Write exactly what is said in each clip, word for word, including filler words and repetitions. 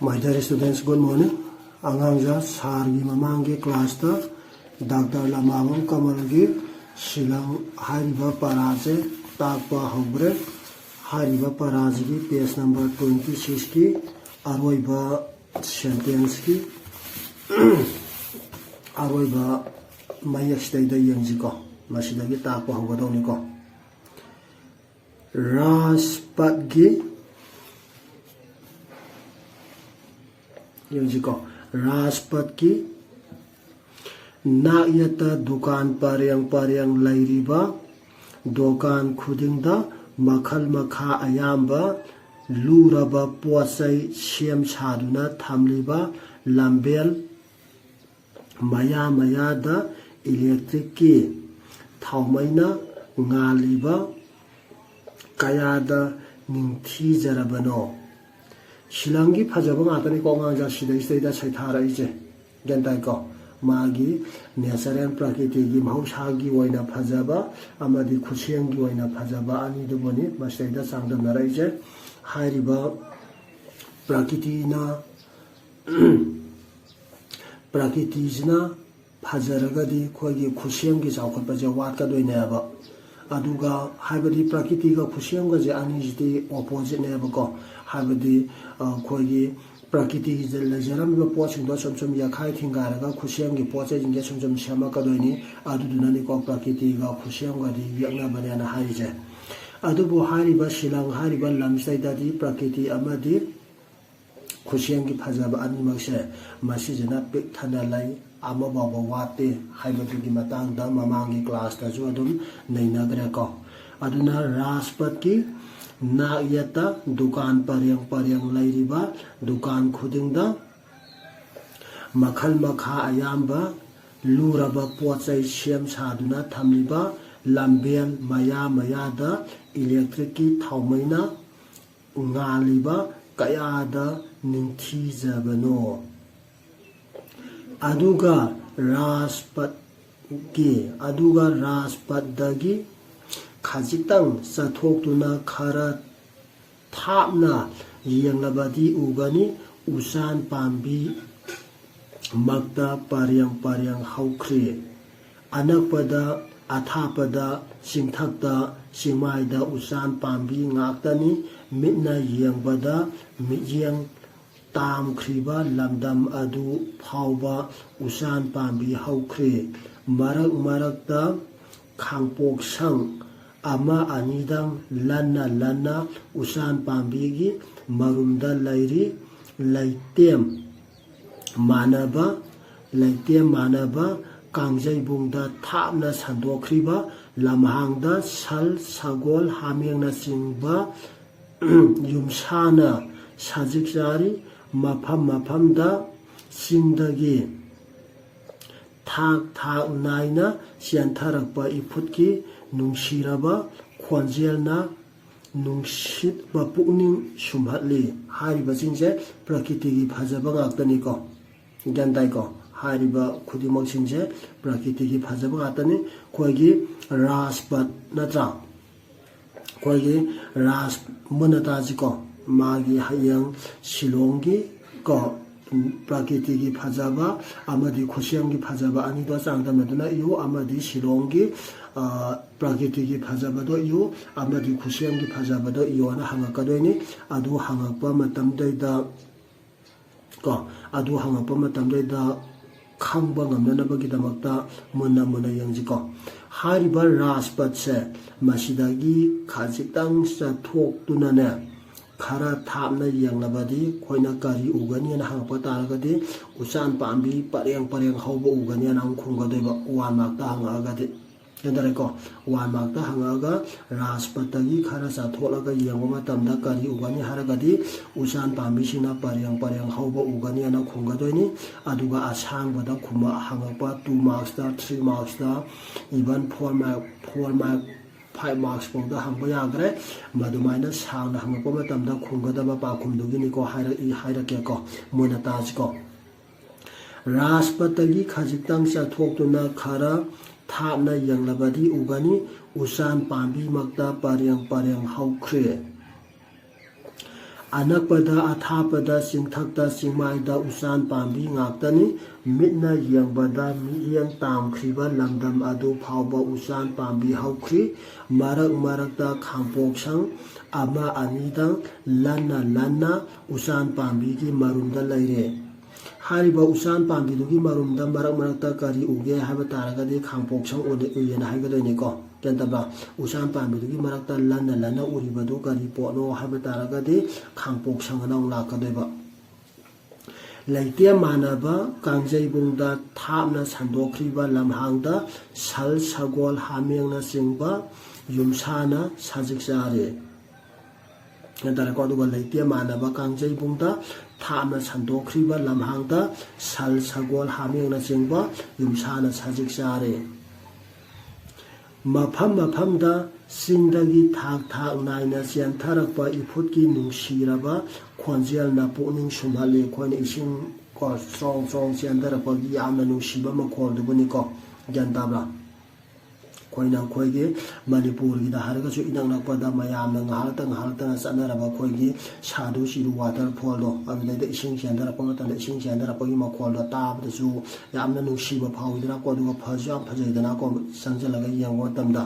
My dear students, good morning. ꯑꯉꯥꯡꯖꯥ ꯁꯥꯔꯒꯤ ꯃꯃꯥꯡꯒꯤ ꯀ꯭ꯂꯥꯁꯇ doctor ꯂꯃꯥꯕꯝ ꯀꯃꯜꯒꯤ ꯁꯤꯂꯪ ꯍꯥꯏꯔꯤꯕ ꯄꯔꯥꯁꯦ ꯇꯥꯛꯄ ꯍꯧꯈ꯭ꯔꯦ꯫ ꯍꯥꯏꯔꯤꯕ ꯄꯔꯥꯁꯤꯒꯤ ꯄꯦꯖ ꯅꯝꯕꯔ ꯇ꯭ꯋꯦꯟꯇꯤ ꯁꯤꯛꯁꯀꯤ ꯑꯔꯣꯏꯕ ꯁꯦꯟꯇꯦꯟꯁꯀꯤ ꯑꯔꯣꯏꯕ ꯃꯌꯦꯛꯁꯤꯗꯩꯗ ꯌꯦꯡꯁꯤꯀꯣ꯫ ꯃꯁꯤꯗꯒꯤ ꯇꯥꯛꯄ ꯍꯧꯒꯗꯧꯅꯤꯀꯣ꯫ ꯔꯥꯖꯄꯠꯀꯤ, ꯌꯦꯡꯁꯤꯀꯣ, ꯔꯥꯖꯄꯠꯀꯤ ꯅꯥꯛꯌꯦꯠꯇ ꯗꯨꯀꯥꯟ ꯄꯔꯦꯡ ꯄꯔꯦꯡ ꯂꯩꯔꯤꯕ ꯗꯨꯀꯥꯟ ꯈꯨꯗꯤꯡꯗ ꯃꯈꯜ ꯃꯈꯥ ꯑꯌꯥꯝꯕ ꯂꯨꯔꯕ ꯄꯣꯠ ꯆꯩ ꯁꯦꯝ ꯁꯥꯗꯨꯅ ꯊꯝꯂꯤꯕ ꯂꯝꯕꯦꯜ ꯃꯌꯥ ꯃꯌꯥꯗ ꯏꯂꯦꯛꯇ꯭ꯔꯤꯛꯀꯤ ꯊꯥꯎꯃꯩꯅ ꯉꯥꯜꯂꯤꯕ ꯀꯌꯥꯗ ꯅꯤꯡꯊꯤꯖꯔꯕꯅꯣ꯫ ꯁꯤꯂꯪꯒꯤ ꯐꯖꯕ ꯉꯥꯛꯇꯅꯤꯀꯣ ꯑꯉꯥꯡꯁꯦ ꯁꯤꯗꯩꯁꯤꯗꯩꯗ ꯁꯩꯊꯥꯔꯛꯏꯁꯦ꯫ ꯒ꯭ꯌꯥꯟ ꯇꯥꯏꯀꯣ? ꯃꯥꯒꯤ natural, ꯄ꯭ꯔꯀꯤꯇꯤꯒꯤ ꯃꯍꯧꯁꯥꯒꯤ ꯑꯣꯏꯅ ꯐꯖꯕ ꯑꯃꯗꯤ ꯈꯨꯠꯁꯦꯝꯒꯤ ꯑꯣꯏꯅ ꯐꯖꯕ ꯑꯅꯤꯗꯨꯕꯨꯅꯤ ꯃꯁꯤꯗꯩꯗ ꯆꯥꯡꯗꯝꯅꯔꯛꯏꯁꯦ꯫ ꯍꯥꯏꯔꯤꯕ ꯄ꯭ꯔꯀꯤꯇꯤꯅ, ꯄ꯭ꯔꯀꯤꯇꯤꯁꯤꯅ ꯐꯖꯔꯒꯗꯤ ꯑꯩꯈꯣꯏꯒꯤ ꯈꯨꯠꯁꯦꯝꯒꯤ ꯆꯥꯎꯈꯠꯄꯁꯦ ꯋꯥꯠꯀꯗꯣꯏꯅꯦꯕ꯫ ꯑꯗꯨꯒ ꯍꯥꯏꯕꯗꯤ ꯄ꯭ꯔꯀꯤꯇꯤꯒ ꯈꯨꯠꯁꯦꯝꯒꯁꯦ ꯑꯅꯤꯁꯤꯗꯤ oppositeꯅꯦꯕꯀꯣ꯫ ꯍꯥꯏꯕꯗꯤ, ꯑ, ꯑꯩꯈꯣꯏꯒꯤ ꯄ꯭ꯔꯀꯤꯇꯤꯒꯤ ꯂꯩꯖꯔꯝꯃꯤꯕ ꯄꯣꯠꯁꯤꯡꯗꯣ ꯁꯨꯝ ꯁꯨꯝ ꯌꯥꯈꯥꯏ ꯊꯤꯡꯒꯥꯏꯔꯒ ꯈꯨꯠꯁꯦꯝꯒꯤ ꯄꯣꯠ ꯆꯩꯁꯤꯡꯁꯦ ꯁꯨꯝ ꯁꯨꯝ ꯁꯦꯝꯃꯛꯀꯗꯣꯏꯅꯤ꯫ ꯑꯗꯨꯗꯨꯅꯅꯤꯀꯣ ꯄ꯭ꯔꯀꯤꯇꯤꯒ ꯈꯨꯠꯁꯦꯝꯒꯗꯤ ꯌꯦꯛꯅꯕꯅꯦꯅ ꯍꯥꯏꯔꯤꯁꯦ꯫ ꯑꯗꯨꯕꯨ ꯍꯥꯏꯔꯤꯕ ꯁꯤꯂꯪ ꯍꯥꯏꯔꯤꯕ ꯂꯝꯁꯤꯗꯩꯗꯗꯤ ꯄ꯭ꯔꯀꯤꯇꯤ ꯑꯃꯗꯤ ꯈꯨꯠꯁꯦꯝꯒꯤ ꯐꯖꯕ ꯑꯅꯤꯃꯛꯁꯦ ꯃꯁꯤꯁꯤꯅ ꯄꯤꯛ ꯊꯟꯅ ꯂꯩ, ꯑꯃꯐꯥꯎꯕ ꯋꯥꯠꯇꯦ ꯍꯥꯏꯕꯗꯨꯒꯤ ꯃꯇꯥꯡꯗ ꯃꯃꯥꯡꯒꯤ ꯀ꯭ꯂꯥꯁꯇꯁꯨ ꯑꯗꯨꯝ ꯅꯩꯅꯈ꯭ꯔꯦꯀꯣ꯫ ꯑꯗꯨꯅ ꯔꯥꯖꯄꯠꯀꯤ ꯅꯥꯛꯌꯦꯠꯇ ꯗꯨꯀꯥꯟ ꯄꯔꯦꯡ ꯄꯔꯦꯡ ꯂꯩꯔꯤꯕ ꯗꯨꯀꯥꯟ ꯈꯨꯗꯤꯡꯗ ꯃꯈꯜ ꯃꯈꯥ ꯑꯌꯥꯝꯕ ꯂꯨꯔꯕ ꯄꯣꯠ ꯆꯩ ꯁꯦꯝ ꯁꯥꯗꯨꯅ ꯊꯝꯂꯤꯕ ꯂꯝꯕꯦꯜ ꯃꯌꯥ ꯃꯌꯥꯗ ꯏꯂꯦꯛꯇ꯭ꯔꯤꯛꯀꯤ ꯊꯥꯎꯃꯩꯅ ꯉꯥꯜꯂꯤꯕ ꯀꯌꯥꯗ ꯅꯤꯡꯊꯤꯖꯕꯅꯣ꯫ ꯑꯗꯨꯒ ꯔꯥꯖꯄꯠꯀꯤ, ꯑꯗꯨꯒ ꯔꯥꯖꯄꯠꯇꯒꯤ ꯈꯖꯤꯛꯇꯪ ꯆꯠꯊꯣꯛꯇꯨꯅ ꯈꯔ ꯊꯥꯞꯅ ꯌꯦꯡꯂꯕꯗꯤ ꯎꯒꯅꯤ, ꯎꯆꯥꯟ ꯄꯥꯝꯕꯤ ꯃꯛꯇ ꯄꯔꯦꯡ ꯄꯔꯦꯡ ꯍꯧꯈ꯭ꯔꯦ꯫ ꯑꯅꯛꯄꯗ, ꯑꯊꯥꯞꯄꯗ, ꯆꯤꯡꯊꯛꯇ, ꯆꯤꯡꯃꯥꯏꯗ ꯎꯆꯥꯟ ꯄꯥꯝꯕꯤ ꯉꯥꯛꯇꯅꯤ꯫ ꯃꯤꯠꯅ ꯌꯦꯡꯕꯗ ꯃꯤꯠꯌꯦꯡ ꯇꯥꯝꯈ꯭ꯔꯤꯕ ꯂꯝꯗꯝ ꯑꯗꯨ ꯐꯥꯎꯕ ꯎꯆꯥꯟ ꯄꯥꯝꯕꯤ ꯍꯧꯈ꯭ꯔꯦ꯫ ꯃꯔꯛ ꯃꯔꯛꯇ ꯈꯥꯡꯄꯣꯛꯁꯪ ꯑꯃ ꯑꯅꯤꯗꯪ ꯂꯟꯅ ꯂꯟꯅ ꯎꯆꯥꯟ ꯄꯥꯝꯕꯤꯒꯤ ꯃꯔꯨꯝꯗ ꯂꯩꯔꯤ꯫ ꯂꯩꯇꯦꯝ ꯃꯥꯟꯅꯕ, ꯂꯩꯇꯦꯝ ꯃꯥꯟꯅꯕ ꯀꯥꯡꯖꯩꯕꯨꯡꯗ ꯊꯥꯞꯅ ꯁꯟꯗꯣꯛꯈ꯭ꯔꯤꯕ ꯂꯝꯍꯥꯡꯗ ꯁꯜ, ꯁꯒꯣꯜ, ꯍꯥꯃꯦꯡꯅꯆꯤꯡꯕ ꯌꯨꯝꯁꯥꯅ ꯁꯖꯤꯛ ꯆꯥꯔꯤ꯫ ꯃꯐꯝ ꯃꯐꯝꯗ ꯆꯤꯡꯗꯒꯤ ꯊꯥꯛ ꯊꯥꯛ ꯅꯥꯏꯅ ꯆꯦꯟꯊꯔꯛꯄ ꯏꯐꯨꯠꯀꯤ ꯅꯨꯡꯁꯤꯔꯕ ꯈꯣꯟꯖꯦꯜꯅ ꯅꯨꯡꯁꯤꯠꯄ ꯄꯨꯛꯅꯤꯡ ꯁꯨꯝꯍꯠꯂꯤ꯫ ꯍꯥꯏꯔꯤꯕꯁꯤꯡꯁꯦ ꯄ꯭ꯔꯀꯤꯇꯤꯒꯤ ꯐꯖꯕ ꯉꯥꯛꯇꯅꯤꯀꯣ꯫ ꯒ꯭ꯌꯥꯟ ꯇꯥꯏꯀꯣ? ꯍꯥꯏꯔꯤꯕ ꯈꯨꯗꯤꯡꯃꯛꯁꯤꯡꯁꯦ ꯄ꯭ꯔꯀꯤꯇꯤꯒꯤ ꯐꯖꯕ ꯉꯥꯛꯇꯅꯤ꯫ ꯑꯩꯈꯣꯏꯒꯤ ꯔꯥꯖꯄꯠ ꯅꯠꯇ꯭ꯔꯥ? ꯑꯩꯈꯣꯏꯒꯤ ꯔꯥꯖ ꯃꯨꯟꯅ ꯇꯥꯁꯤꯀꯣ꯫ ꯃꯥꯒꯤ ꯍꯌꯦꯡ ꯁꯤꯂꯣꯡꯒꯤ ꯀꯣ, ꯄ꯭ꯔꯀꯤꯇꯤꯒꯤ ꯐꯖꯕ ꯑꯃꯗꯤ ꯈꯨꯠꯁꯦꯝꯒꯤ ꯐꯖꯕ ꯑꯅꯤꯗꯣ ꯆꯥꯡꯗꯝꯅꯗꯨꯅ ꯏꯌꯨ, ꯑꯃꯗꯤ ꯁꯤꯂꯣꯡꯒꯤ, ꯑ, ꯄ꯭ꯔꯀꯤꯇꯤꯒꯤ ꯐꯖꯕꯗꯣ ꯏꯌꯨ, ꯑꯃꯗꯤ ꯈꯨꯠꯁꯦꯝꯒꯤ ꯐꯖꯕꯗꯣ ꯏꯌꯣꯅ ꯍꯪꯉꯛꯀꯗꯣꯏꯅꯤ꯫ ꯑꯗꯨ ꯍꯪꯉꯛꯄ ꯃꯇꯝꯗꯩꯗ ꯀꯣ, ꯑꯗꯨ ꯍꯪꯉꯛꯄ ꯃꯇꯝꯗꯩꯗ ꯈꯪꯕ ꯉꯝꯅꯅꯕꯒꯤꯗꯃꯛꯇ ꯃꯨꯟꯅ ꯃꯨꯟꯅ ꯌꯦꯡꯁꯤꯀꯣ꯫ ꯍꯥꯏꯔꯤꯕ ꯔꯥꯖꯄꯠꯁꯦ ꯃꯁꯤꯗꯒꯤ ꯈꯖꯤꯛꯇꯪ ꯆꯠꯊꯣꯛꯇꯨꯅꯅꯦ, ꯈꯔ ꯊꯥꯞꯅ ꯌꯦꯡꯂꯕꯗꯤ ꯑꯩꯈꯣꯏꯅ ꯀꯔꯤ ꯎꯒꯅꯤꯅ ꯍꯪꯉꯛꯄ ꯇꯥꯔꯒꯗꯤ, ꯎꯆꯥꯟ ꯄꯥꯝꯕꯤ ꯄꯔꯦꯡ ꯄꯔꯦꯡ ꯍꯧꯕ ꯎꯒꯅꯤꯅ ꯑꯃꯨꯛ ꯈꯨꯝꯒꯗꯣꯏꯕ, ꯋꯥꯟ ꯃꯥꯔꯛꯇ ꯍꯪꯉꯛꯑꯒꯗꯤ꯫ ꯒ꯭ꯌꯥꯟ ꯇꯥꯔꯦꯀꯣ? ꯋꯥꯟ ꯃꯥꯔꯛꯇ ꯍꯪꯉꯛꯑꯒ ꯔꯥꯖꯄꯠꯇꯒꯤ ꯈꯔ ꯆꯠꯊꯣꯛꯂꯒ ꯌꯦꯡꯕ ꯃꯇꯝꯗ ꯀꯔꯤ ꯎꯒꯅꯤ ꯍꯥꯏꯔꯒꯗꯤ, ꯎꯆꯥꯟ ꯄꯥꯝꯕꯤꯁꯤꯡꯅ ꯄꯔꯦꯡ ꯄꯔꯦꯡ ꯍꯧꯕ ꯎꯒꯅꯤꯅ ꯈꯨꯝꯒꯗꯣꯏꯅꯤ꯫ ꯑꯗꯨꯒ ꯑꯁꯥꯡꯕꯗ ꯈꯨꯝꯕ ꯍꯪꯉꯛꯄ, ꯇꯨ ꯃꯥꯔꯛꯁꯇ, ꯊ꯭ꯔꯤ ꯃꯥꯔꯛꯁꯇ, even four mark, four mark, five marks ꯐꯥꯎꯗ ꯍꯪꯕ ꯌꯥꯈ꯭ꯔꯦ꯫ ꯃꯗꯨꯃꯥꯏꯅ ꯁꯥꯡꯅ ꯍꯪꯉꯛꯄ ꯃꯇꯝꯗ ꯈꯨꯝꯒꯗꯕ ꯄꯥꯎꯈꯨꯝꯗꯨꯒꯤꯅꯤꯀꯣ, ꯍꯥꯏꯔꯛꯏ, ꯍꯥꯏꯔꯛꯀꯦꯀꯣ, ꯃꯨꯟꯅ ꯇꯥꯁꯤꯀꯣ꯫ ꯔꯥꯖꯄꯠꯇꯒꯤ ꯈꯖꯤꯛꯇꯪ ꯆꯠꯊꯣꯛꯇꯨꯅ ꯈꯔ ꯊꯥꯞꯅ ꯌꯦꯡꯂꯕꯗꯤ ꯎꯒꯅꯤ, ꯎꯆꯥꯟ ꯄꯥꯝꯕꯤꯃꯛꯇ ꯄꯔꯦꯡ ꯄꯔꯦꯡ ꯍꯧꯈ꯭ꯔꯦ꯫ ꯑꯅꯛꯄꯗ, ꯑꯊꯥꯞꯄꯗ, ꯆꯤꯡꯊꯛꯇ, ꯆꯤꯡꯃꯥꯏꯗ ꯎꯆꯥꯟ ꯄꯥꯝꯕꯤ ꯉꯥꯛꯇꯅꯤ꯫ ꯃꯤꯠꯅ ꯌꯦꯡꯕꯗ ꯃꯤꯠꯌꯦꯡ ꯇꯥꯝꯈ꯭ꯔꯤꯕ ꯂꯝꯗꯝ ꯑꯗꯨ ꯐꯥꯎꯕ ꯎꯆꯥꯟ ꯄꯥꯝꯕꯤ ꯍꯧꯈ꯭ꯔꯤ꯫ ꯃꯔꯛ ꯃꯔꯛꯇ ꯈꯥꯡꯄꯣꯛꯁꯪ ꯑꯃ ꯑꯅꯤꯗꯪ ꯂꯟꯅ ꯂꯟꯅ ꯎꯆꯥꯟ ꯄꯥꯝꯕꯤꯒꯤ ꯃꯔꯨꯝꯗ ꯂꯩꯔꯦ꯫ ꯍꯥꯏꯔꯤꯕ ꯎꯆꯥꯟ ꯄꯥꯝꯕꯤꯗꯨꯒꯤ ꯃꯔꯨꯝꯗ ꯃꯔꯛ ꯃꯔꯛꯇ ꯀꯔꯤ ꯎꯒꯦ ꯍꯥꯏꯕ ꯇꯥꯔꯒꯗꯤ ꯈꯥꯡꯄꯣꯛꯁꯪ ꯎꯗ-, ꯎꯏꯌꯦꯅ ꯍꯥꯏꯒꯗꯣꯏꯅꯤꯀꯣ꯫ ꯒ꯭ꯌꯥꯟ ꯇꯥꯕ꯭ꯔꯥ? ꯎꯆꯥꯟ ꯄꯥꯝꯕꯤꯗꯨꯒꯤ ꯃꯔꯛꯇ ꯂꯟꯅ ꯂꯟꯅ ꯎꯔꯤꯕꯗꯨ ꯀꯔꯤ ꯄꯣꯠꯅꯣ ꯍꯥꯏꯕ ꯇꯥꯔꯒꯗꯤ ꯈꯥꯡꯄꯣꯛꯁꯪ ꯑꯅ ꯑꯃꯨꯛ ꯂꯥꯛꯀꯗꯣꯏꯕ꯫ ꯂꯩꯇꯦꯝ ꯃꯥꯟꯅꯕ ꯀꯥꯡꯖꯩꯕꯨꯡꯗ ꯊꯥꯞꯅ ꯁꯟꯗꯣꯛꯈ꯭ꯔꯤꯕ ꯂꯝꯍꯥꯡꯗ ꯁꯜ, ꯁꯒꯣꯜ, ꯍꯥꯃꯦꯡꯅꯆꯤꯡꯕ ꯌꯨꯝꯁꯥꯅ ꯁꯖꯤꯛ ꯆꯥꯔꯦ꯫ ꯒ꯭ꯌꯥꯟ ꯇꯥꯔꯦꯀꯣ? ꯑꯗꯨꯒ ꯂꯩꯇꯦꯝ ꯃꯥꯟꯅꯕ ꯀꯥꯡꯖꯩꯕꯨꯡꯗ ꯊꯥꯞꯅ ꯁꯟꯗꯣꯛꯈ꯭ꯔꯤꯕ ꯂꯝꯍꯥꯡꯗ ꯁꯜ, ꯁꯒꯣꯜ, ꯍꯥꯃꯦꯡꯅꯆꯤꯡꯕ ꯌꯨꯝꯁꯥꯅ ꯁꯖꯤꯛ ꯆꯥꯔꯦ꯫ ꯃꯐꯝ ꯃꯐꯝꯗ ꯆꯤꯡꯗꯒꯤ ꯊꯥꯛ ꯊꯥꯛ ꯅꯥꯏꯅ ꯆꯦꯟꯊꯔꯛꯄ ꯏꯐꯨꯠꯀꯤ ꯅꯨꯡꯁꯤꯔꯕ ꯈꯣꯟꯖꯦꯜꯅ ꯄꯨꯛꯅꯤꯡ ꯁꯨꯝꯍꯠꯂꯤ꯫ ꯑꯩꯈꯣꯏꯅ ꯏꯁꯤꯡ ꯀꯣ ꯆ꯭ꯔꯣꯡ ꯆ꯭ꯔꯣꯡ ꯆꯦꯟꯊꯔꯛꯄꯒꯤ ꯌꯥꯝꯅ ꯅꯨꯡꯁꯤꯕ ꯃꯈꯣꯜꯗꯨꯕꯨꯅꯤꯀꯣ꯫ ꯒ꯭ꯌꯥꯟ ꯇꯥꯕ꯭ꯔꯥ? ꯑꯩꯈꯣꯏꯅ ꯑꯩꯈꯣꯏꯒꯤ ꯃꯅꯤꯄꯨꯔꯒꯤꯗ ꯍꯥꯏꯔꯒꯁꯨ ꯏꯅꯛ ꯅꯛꯄꯗ ꯃꯌꯥꯝꯅ ꯉꯥꯏꯍꯥꯛꯇ ꯉꯥꯏꯍꯥꯛꯇꯅ ꯆꯠꯅꯔꯕ ꯑꯩꯈꯣꯏꯒꯤ ꯁꯥꯗꯨ ꯆꯤꯔꯨ waterfallꯗꯣ, ꯑꯗꯨꯗꯩꯗ ꯏꯁꯤꯡ ꯆꯦꯟꯊꯔꯛꯄ ꯃꯇꯝꯗ ꯏꯁꯤꯡ ꯆꯦꯟꯊꯔꯛꯄꯒꯤ ꯃꯈꯣꯜꯗꯣ ꯇꯥꯕꯗꯁꯨ ꯌꯥꯝꯅ ꯅꯨꯡꯁꯤꯕ ꯐꯥꯎꯋꯤꯗꯅꯀꯣ, ꯑꯗꯨꯒ ꯐꯁꯨ ꯌꯥꯝ ꯐꯖꯩꯗꯅꯀꯣ ꯆꯪꯁꯤꯜꯂꯒ ꯌꯦꯡꯕ ꯃꯇꯝꯗ꯫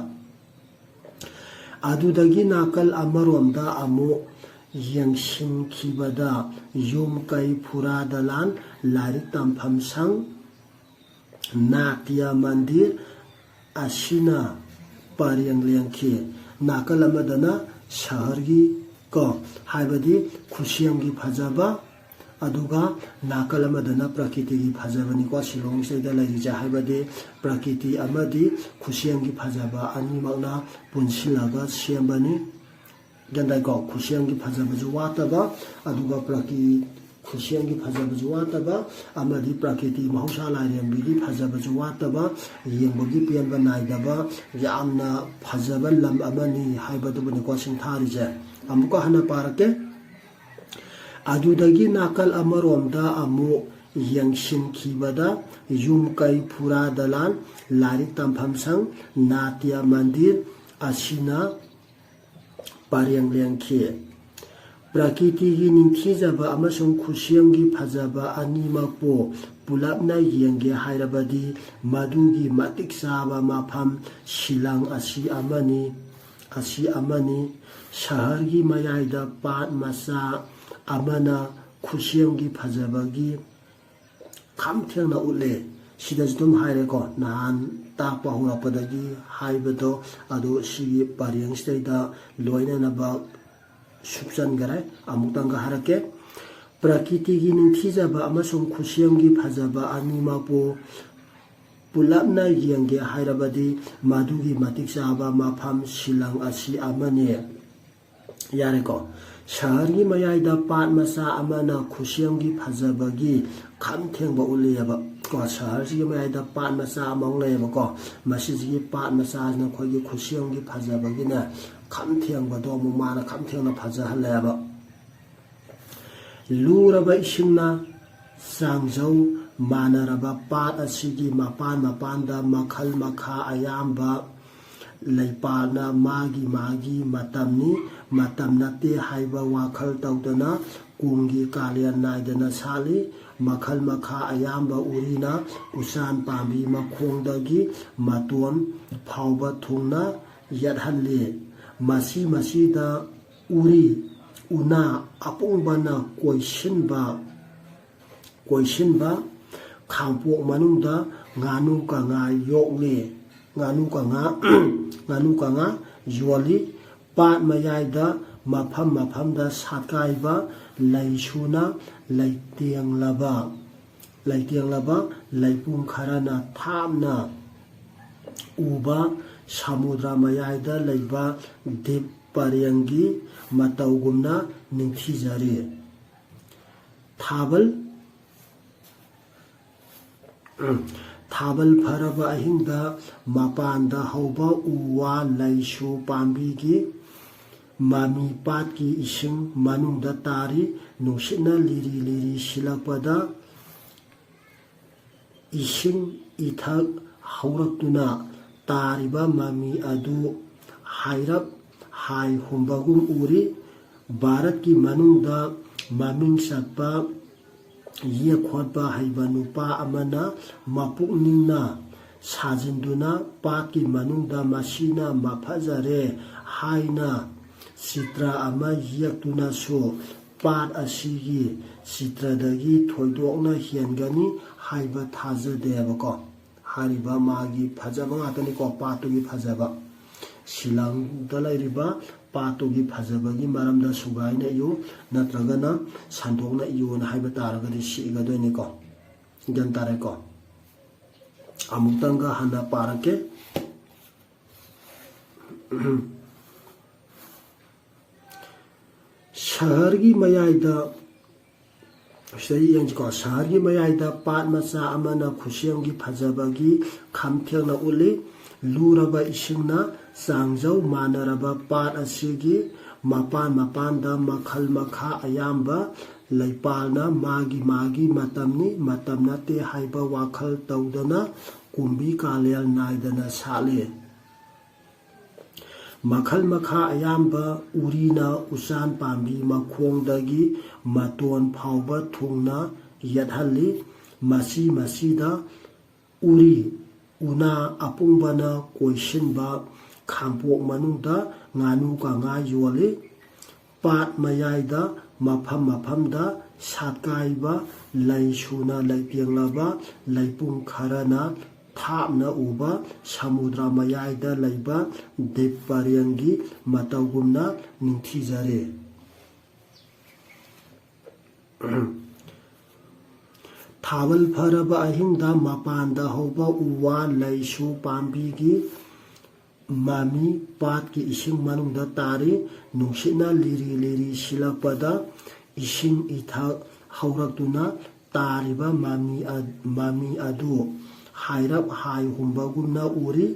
ꯑꯗꯨꯗꯒꯤ ꯅꯥꯀꯜ ꯑꯃꯔꯣꯝꯗ ꯑꯃꯨꯛ ꯌꯦꯡꯁꯤꯟꯈꯤꯕꯗ ꯌꯨꯝ ꯀꯩ, ꯐꯨꯔꯥ ꯗꯂꯥꯟ, ꯂꯥꯏꯔꯤꯛ ꯇꯝꯐꯝ ꯁꯪ, ꯅꯥꯇ꯭ꯌ ꯃꯟꯗꯤꯔ ꯑꯁꯤꯅ ꯄꯔꯦꯡ ꯂꯦꯡꯈꯤ꯫ ꯅꯥꯀꯜ ꯑꯃꯗꯅ ꯁꯍꯔꯒꯤ ꯀꯣ, ꯍꯥꯏꯕꯗꯤ ꯈꯨꯠꯁꯦꯝꯒꯤ ꯐꯖꯕ, ꯑꯗꯨꯒ ꯅꯥꯀꯜ ꯑꯃꯗꯅ ꯄ꯭ꯔꯀꯤꯇꯤꯒꯤ ꯐꯖꯕꯅꯤꯀꯣ ꯁꯤꯂꯣꯡꯁꯤꯗ ꯂꯩꯔꯤꯁꯦ꯫ ꯍꯥꯏꯕꯗꯤ ꯄ꯭ꯔꯀꯤꯇꯤ ꯑꯃꯗꯤ ꯈꯨꯠꯁꯦꯝꯒꯤ ꯐꯖꯕ ꯑꯅꯤꯃꯛꯅ ꯄꯨꯟꯁꯤꯜꯂꯒ ꯁꯦꯝꯕꯅꯤ꯫ ꯒ꯭ꯌꯥꯟ ꯇꯥꯏꯀꯣ? ꯈꯨꯠꯁꯦꯝꯒꯤ ꯐꯖꯕꯁꯨ ꯋꯥꯠꯇꯕ, ꯑꯗꯨꯒ ꯄ꯭ꯔꯀꯤ-, ꯈꯨꯠꯁꯦꯝꯒꯤ ꯐꯖꯕꯁꯨ ꯋꯥꯠꯇꯕ, ꯑꯃꯗꯤ ꯄ꯭ꯔꯀꯤꯇꯤ ꯃꯍꯧꯁꯥ ꯂꯥꯏꯔꯦꯝꯕꯤꯒꯤ ꯐꯖꯕꯁꯨ ꯋꯥꯠꯇꯕ, ꯌꯦꯡꯕꯒꯤ ꯄꯦꯟꯕ ꯅꯥꯏꯗꯕ, ꯌꯥꯝꯅ ꯐꯖꯕ ꯂꯝ ꯑꯃꯅꯤ ꯍꯥꯏꯕꯗꯨꯕꯨꯅꯤꯀꯣ ꯁꯤꯡꯊꯥꯔꯤꯁꯦ꯫ ꯑꯃꯨꯛꯀ ꯍꯟꯅ ꯄꯥꯔꯛꯀꯦ꯫ ꯑꯗꯨꯗꯒꯤ ꯅꯥꯀꯜ ꯑꯃꯔꯣꯝꯗ ꯑꯃꯨꯛ ꯌꯦꯡꯁꯤꯟꯈꯤꯕꯗ ꯌꯨꯝ ꯀꯩ, ꯐꯨꯔꯥ ꯗꯂꯥꯟ, ꯂꯥꯏꯔꯤꯛ ꯇꯝꯐꯝ ꯁꯪ, ꯅꯥꯇ꯭ꯌ ꯃꯟꯗꯤꯔ ꯑꯁꯤꯅ ꯄꯔꯦꯡ ꯂꯦꯡꯈꯤ꯫ ꯄ꯭ꯔꯀꯤꯇꯤꯒꯤ ꯅꯤꯡꯊꯤꯖꯕ ꯑꯃꯁꯨꯡ ꯈꯨꯠꯁꯦꯝꯒꯤ ꯐꯖꯕ ꯑꯅꯤꯃꯛꯄꯨ ꯄꯨꯂꯞꯅ ꯌꯦꯡꯒꯦ ꯍꯥꯏꯔꯕꯗꯤ, ꯃꯗꯨꯒꯤ ꯃꯇꯤꯛ ꯆꯥꯕ ꯃꯐꯝ ꯁꯤꯂꯪ ꯑꯁꯤ ꯑꯃꯅꯤ, ꯑꯁꯤ ꯑꯃꯅꯤ꯫ ꯁꯍꯔꯒꯤ ꯃꯌꯥꯏꯗ ꯄꯥꯠ ꯃꯆꯥ ꯑꯃꯅ ꯈꯨꯠꯁꯦꯝꯒꯤ ꯐꯖꯕꯒꯤ ꯈꯝ ꯊꯦꯡꯅ ꯎꯠꯂꯦ꯫ ꯁꯤꯗꯁꯨ ꯑꯗꯨꯝ ꯍꯥꯏꯔꯦꯀꯣ, ꯅꯍꯥꯟ ꯇꯥꯛꯄ ꯍꯧꯔꯛꯄꯗꯒꯤ ꯍꯥꯏꯕꯗꯣ, ꯑꯗꯨ ꯁꯤꯒꯤ ꯄꯔꯦꯡꯁꯤꯗꯩꯗ ꯂꯣꯏꯅꯅꯕ ꯁꯨꯞꯆꯟꯈꯔꯦ꯫ ꯑꯃꯨꯛꯇꯪꯒ ꯍꯥꯏꯔꯛꯀꯦ꯫ ꯄ꯭ꯔꯀꯤꯇꯤꯒꯤ ꯅꯤꯡꯊꯤꯖꯕ ꯑꯃꯁꯨꯡ ꯈꯨꯠꯁꯦꯝꯒꯤ ꯐꯖꯕ ꯑꯅꯤꯃꯛꯄꯨ ꯄꯨꯂꯞꯅ ꯌꯦꯡꯒꯦ ꯍꯥꯏꯔꯕꯗꯤ, ꯃꯗꯨꯒꯤ ꯃꯇꯤꯛ ꯆꯥꯕ ꯃꯐꯝ ꯁꯤꯂꯪ ꯑꯁꯤ ꯑꯃꯅꯤ꯫ ꯌꯥꯔꯦꯀꯣ꯫ ꯁꯍꯔꯒꯤ ꯃꯌꯥꯏꯗ ꯄꯥꯠ ꯃꯆꯥ ꯑꯃꯅ ꯈꯨꯠꯁꯦꯝꯒꯤ ꯐꯖꯕꯒꯤ ꯈꯝ ꯊꯦꯡꯕ ꯎꯠꯂꯤꯑꯕ ꯀꯣ꯫ ꯁꯍꯔꯁꯤꯒꯤ ꯃꯌꯥꯏꯗ ꯄꯥꯠ ꯃꯆꯥ ꯑꯃꯃꯨꯛ ꯂꯩꯌꯦꯕꯀꯣ꯫ ꯃꯁꯤꯁꯤꯒꯤ ꯄꯥꯠ ꯃꯆꯥꯁꯤꯅ ꯑꯩꯈꯣꯏꯒꯤ ꯈꯨꯠꯁꯦꯝꯒꯤ ꯐꯖꯕꯒꯤꯅꯦ, ꯈꯝ ꯊꯦꯡꯕꯗꯣ ꯑꯃꯨꯛ ꯃꯥꯅ ꯈꯝ ꯊꯦꯡꯅ ꯐꯖꯍꯜꯂꯦꯕ꯫ ꯂꯨꯔꯕ ꯏꯁꯤꯡꯅ ꯆꯥꯡꯖꯧ ꯃꯥꯟꯅꯔꯕ ꯄꯥꯠ ꯑꯁꯤꯒꯤ ꯃꯄꯥꯟ ꯃꯄꯥꯟꯗ ꯃꯈꯜ ꯃꯈꯥ ꯑꯌꯥꯝꯕ ꯂꯩꯄꯥꯛꯅ ꯃꯥꯒꯤ ꯃꯥꯒꯤ ꯃꯇꯝꯅꯤ, ꯃꯇꯝ ꯅꯠꯇꯦ ꯍꯥꯏꯕ ꯋꯥꯈꯜ ꯇꯧꯗꯅ ꯀꯨꯝꯒꯤ ꯀꯥꯂꯦꯟ ꯅꯥꯏꯗꯅ ꯁꯥꯠꯂꯤ꯫ ꯃꯈꯜ ꯃꯈꯥ ꯑꯌꯥꯝꯕ ꯎꯔꯤꯅ ꯎꯆꯥꯟ ꯄꯥꯝꯕꯤ ꯃꯈꯣꯡꯗꯒꯤ ꯃꯇꯣꯟ ꯐꯥꯎꯕ ꯊꯨꯡꯅ ꯌꯦꯠꯍꯜꯂꯤ꯫ ꯃꯁꯤ ꯃꯁꯤꯗ ꯎꯔꯤ, ꯎꯅꯥ ꯑꯄꯨꯡꯕꯅ ꯀꯣꯏꯁꯤꯟꯕ, ꯀꯣꯏꯁꯤꯟꯕ ꯈꯥꯡꯄꯣꯛ ꯃꯅꯨꯡꯗ ꯉꯥꯅꯨ ꯀꯉꯥ ꯌꯣꯛꯂꯤ꯫ ꯉꯥꯅꯨ ꯀꯉꯥ, ꯉꯥꯅꯨ ꯀꯉꯥ ꯌꯣꯜꯂꯤ꯫ ꯄꯥꯠ ꯃꯌꯥꯏꯗ ꯃꯐꯝ ꯃꯐꯝꯗ ꯁꯥꯠꯀꯥꯏꯕ ꯂꯩꯁꯨꯅ ꯂꯩꯇꯦꯡꯂꯕ, ꯂꯩꯇꯦꯡꯂꯕ ꯂꯩꯄꯨꯡ ꯈꯔꯅ ꯊꯥꯞꯅ ꯎꯕ ꯁꯃꯨꯗ꯭ꯔ ꯃꯌꯥꯏꯗ ꯂꯩꯕ ꯗꯤꯞ ꯄꯔꯦꯡꯒꯤ ꯃꯇꯧꯒꯨꯝꯅ ꯅꯤꯡꯊꯤꯖꯔꯤ꯫ ꯊꯥꯕꯜ, ꯊꯥꯕꯜ ꯐꯔꯕ ꯑꯍꯤꯡꯗ ꯃꯄꯥꯟꯗ ꯍꯧꯕ ꯎ ꯋꯥ ꯂꯩꯁꯨ ꯄꯥꯝꯕꯤꯒꯤ ꯃꯃꯤ ꯄꯥꯠꯀꯤ ꯏꯁꯤꯡ ꯃꯅꯨꯡꯗ ꯇꯥꯔꯤ꯫ ꯅꯨꯡꯁꯤꯠꯅ ꯂꯤꯔꯤ ꯂꯤꯔꯤ ꯁꯤꯜꯂꯛꯄꯗ ꯏꯁꯤꯡ ꯏꯊꯛ ꯍꯧꯔꯛꯇꯨꯅ ꯇꯥꯔꯤꯕ ꯃꯃꯤ ꯑꯗꯨ ꯍꯥꯏꯔꯞ ꯍꯥꯏ ꯍꯨꯝꯕꯒꯨꯝ ꯎꯔꯤ꯫ ꯚꯥꯔꯠꯀꯤ ꯃꯅꯨꯡꯗ ꯃꯃꯤꯡ ꯆꯠꯄ ꯌꯦꯛ ꯈꯣꯠꯄ ꯍꯩꯕ ꯅꯨꯄꯥ ꯑꯃꯅ ꯃꯄꯨꯛꯅꯤꯡꯅ ꯁꯥꯖꯤꯟꯗꯨꯅ ꯄꯥꯠꯀꯤ ꯃꯅꯨꯡꯗ ꯃꯁꯤꯅ ꯃꯐꯖꯔꯦ ꯍꯥꯏꯅ ꯆꯤꯇ꯭ꯔ ꯑꯃ ꯌꯦꯛꯇꯨꯅꯁꯨ ꯄꯥꯠ ꯑꯁꯤꯒꯤ ꯆꯤꯇ꯭ꯔꯗꯒꯤ ꯊꯣꯏꯗꯣꯛꯅ ꯍꯦꯟꯒꯅꯤ ꯍꯥꯏꯕ ꯊꯥꯖꯗꯦꯕꯀꯣ꯫ ꯍꯥꯏꯔꯤꯕ ꯃꯥꯒꯤ ꯐꯖꯕ ꯉꯥꯛꯇꯅꯤꯀꯣ, ꯄꯥꯠꯇꯨꯒꯤ ꯐꯖꯕ꯫ ꯁꯤꯂꯪꯗ ꯂꯩꯔꯤꯕ ꯄꯥꯠꯇꯨꯒꯤ ꯐꯖꯕꯒꯤ ꯃꯔꯝꯗ ꯁꯨꯒꯥꯏꯅ ꯏꯌꯨ, ꯅꯠꯇ꯭ꯔꯒꯅ ꯁꯟꯗꯣꯛꯅ ꯏꯌꯨꯅ ꯍꯥꯏꯕ ꯇꯥꯔꯒꯗꯤ ꯁꯤꯒꯗꯣꯏꯅꯤꯀꯣ꯫ ꯒ꯭ꯌꯥꯟ ꯇꯥꯔꯦꯀꯣ? ꯑꯃꯨꯛꯇꯪꯒ ꯍꯟꯅ ꯄꯥꯔꯛꯀꯦ꯫ ꯁꯍꯔꯒꯤ ꯃꯌꯥꯏꯗ, ꯁꯤꯗ ꯌꯦꯡꯁꯤꯀꯣ, ꯁꯍꯔꯒꯤ ꯃꯌꯥꯏꯗ ꯄꯥꯠ ꯃꯆꯥ ꯑꯃꯅ ꯈꯨꯠꯁꯦꯝꯒꯤ ꯐꯖꯕꯒꯤ ꯈꯝ ꯊꯦꯡꯅ ꯎꯠꯂꯤ꯫ ꯂꯨꯔꯕ ꯏꯁꯤꯡꯅ ꯆꯥꯡꯖꯧ ꯃꯥꯟꯅꯔꯕ ꯄꯥꯠ ꯑꯁꯤꯒꯤ ꯃꯄꯥꯟ ꯃꯄꯥꯟꯗ ꯃꯈꯜ ꯃꯈꯥ ꯑꯌꯥꯝꯕ ꯂꯩꯄꯥꯜꯅ ꯃꯥꯒꯤ ꯃꯥꯒꯤ ꯃꯇꯝꯅꯤ, ꯃꯇꯝ ꯅꯠꯇꯦ ꯍꯥꯏꯕ ꯋꯥꯈꯜ ꯇꯧꯗꯅ ꯀꯨꯝꯕꯤ ꯀꯥꯂꯦꯜ ꯅꯥꯏꯗꯅ ꯁꯥꯠꯂꯤ꯫ ꯃꯈꯜ ꯃꯈꯥ ꯑꯌꯥꯝꯕ ꯎꯔꯤꯅ ꯎꯆꯥꯟ ꯄꯥꯝꯕꯤ ꯃꯈꯣꯡꯗꯒꯤ ꯃꯇꯣꯟ ꯐꯥꯎꯕ ꯊꯨꯡꯅ ꯌꯦꯠꯍꯜꯂꯤ꯫ ꯃꯁꯤ ꯃꯁꯤꯗ ꯎꯔꯤ ꯎꯅꯥ ꯑꯄꯨꯡꯕꯅ ꯀꯣꯏꯁꯤꯟꯕ ꯈꯥꯡꯄꯣꯛ ꯃꯅꯨꯡꯗ ꯉꯥꯅꯨ ꯀꯉꯥ ꯌꯣꯜꯂꯤ꯫ ꯄꯥꯠ ꯃꯌꯥꯏꯗ ꯃꯐꯝ ꯃꯐꯝꯗ ꯁꯥꯠꯀꯥꯏꯕ ꯂꯩ ꯁꯨꯅ ꯂꯩꯇꯦꯡꯂꯕ ꯂꯩꯄꯨꯡ ꯈꯔꯅ ꯊꯥꯞꯅ ꯎꯕ ꯁꯃꯨꯗ꯭ꯔ ꯃꯌꯥꯏꯗ ꯂꯩꯕ ꯗꯤꯞ ꯄꯔꯦꯡꯒꯤ ꯃꯇꯧꯒꯨꯝꯅ ꯅꯤꯡꯊꯤꯖꯔꯦ꯫ ꯊꯥꯕꯜ ꯐꯔꯕ ꯑꯍꯤꯡꯗ ꯃꯄꯥꯟꯗ ꯍꯧꯕ ꯎ ꯋꯥ ꯂꯩꯁꯨ ꯄꯥꯝꯕꯤꯒꯤ ꯃꯃꯤ ꯄꯥꯠꯀꯤ ꯏꯁꯤꯡ ꯃꯅꯨꯡꯗ ꯇꯥꯔꯤ꯫ ꯅꯨꯡꯁꯤꯠꯅ ꯂꯤꯔꯤ ꯂꯤꯔꯤ ꯁꯤꯜꯂꯛꯄꯗ ꯏꯁꯤꯡ ꯏꯊꯛ ꯍꯧꯔꯛꯇꯨꯅ ꯇꯥꯔꯤꯕ ꯃꯃꯤ ꯑ-, ꯃꯃꯤ ꯑꯗꯨ ꯍꯥꯏꯔꯞ ꯍꯥꯏ ꯍꯨꯝꯕꯒꯨꯝꯅ ꯎꯔꯤ꯫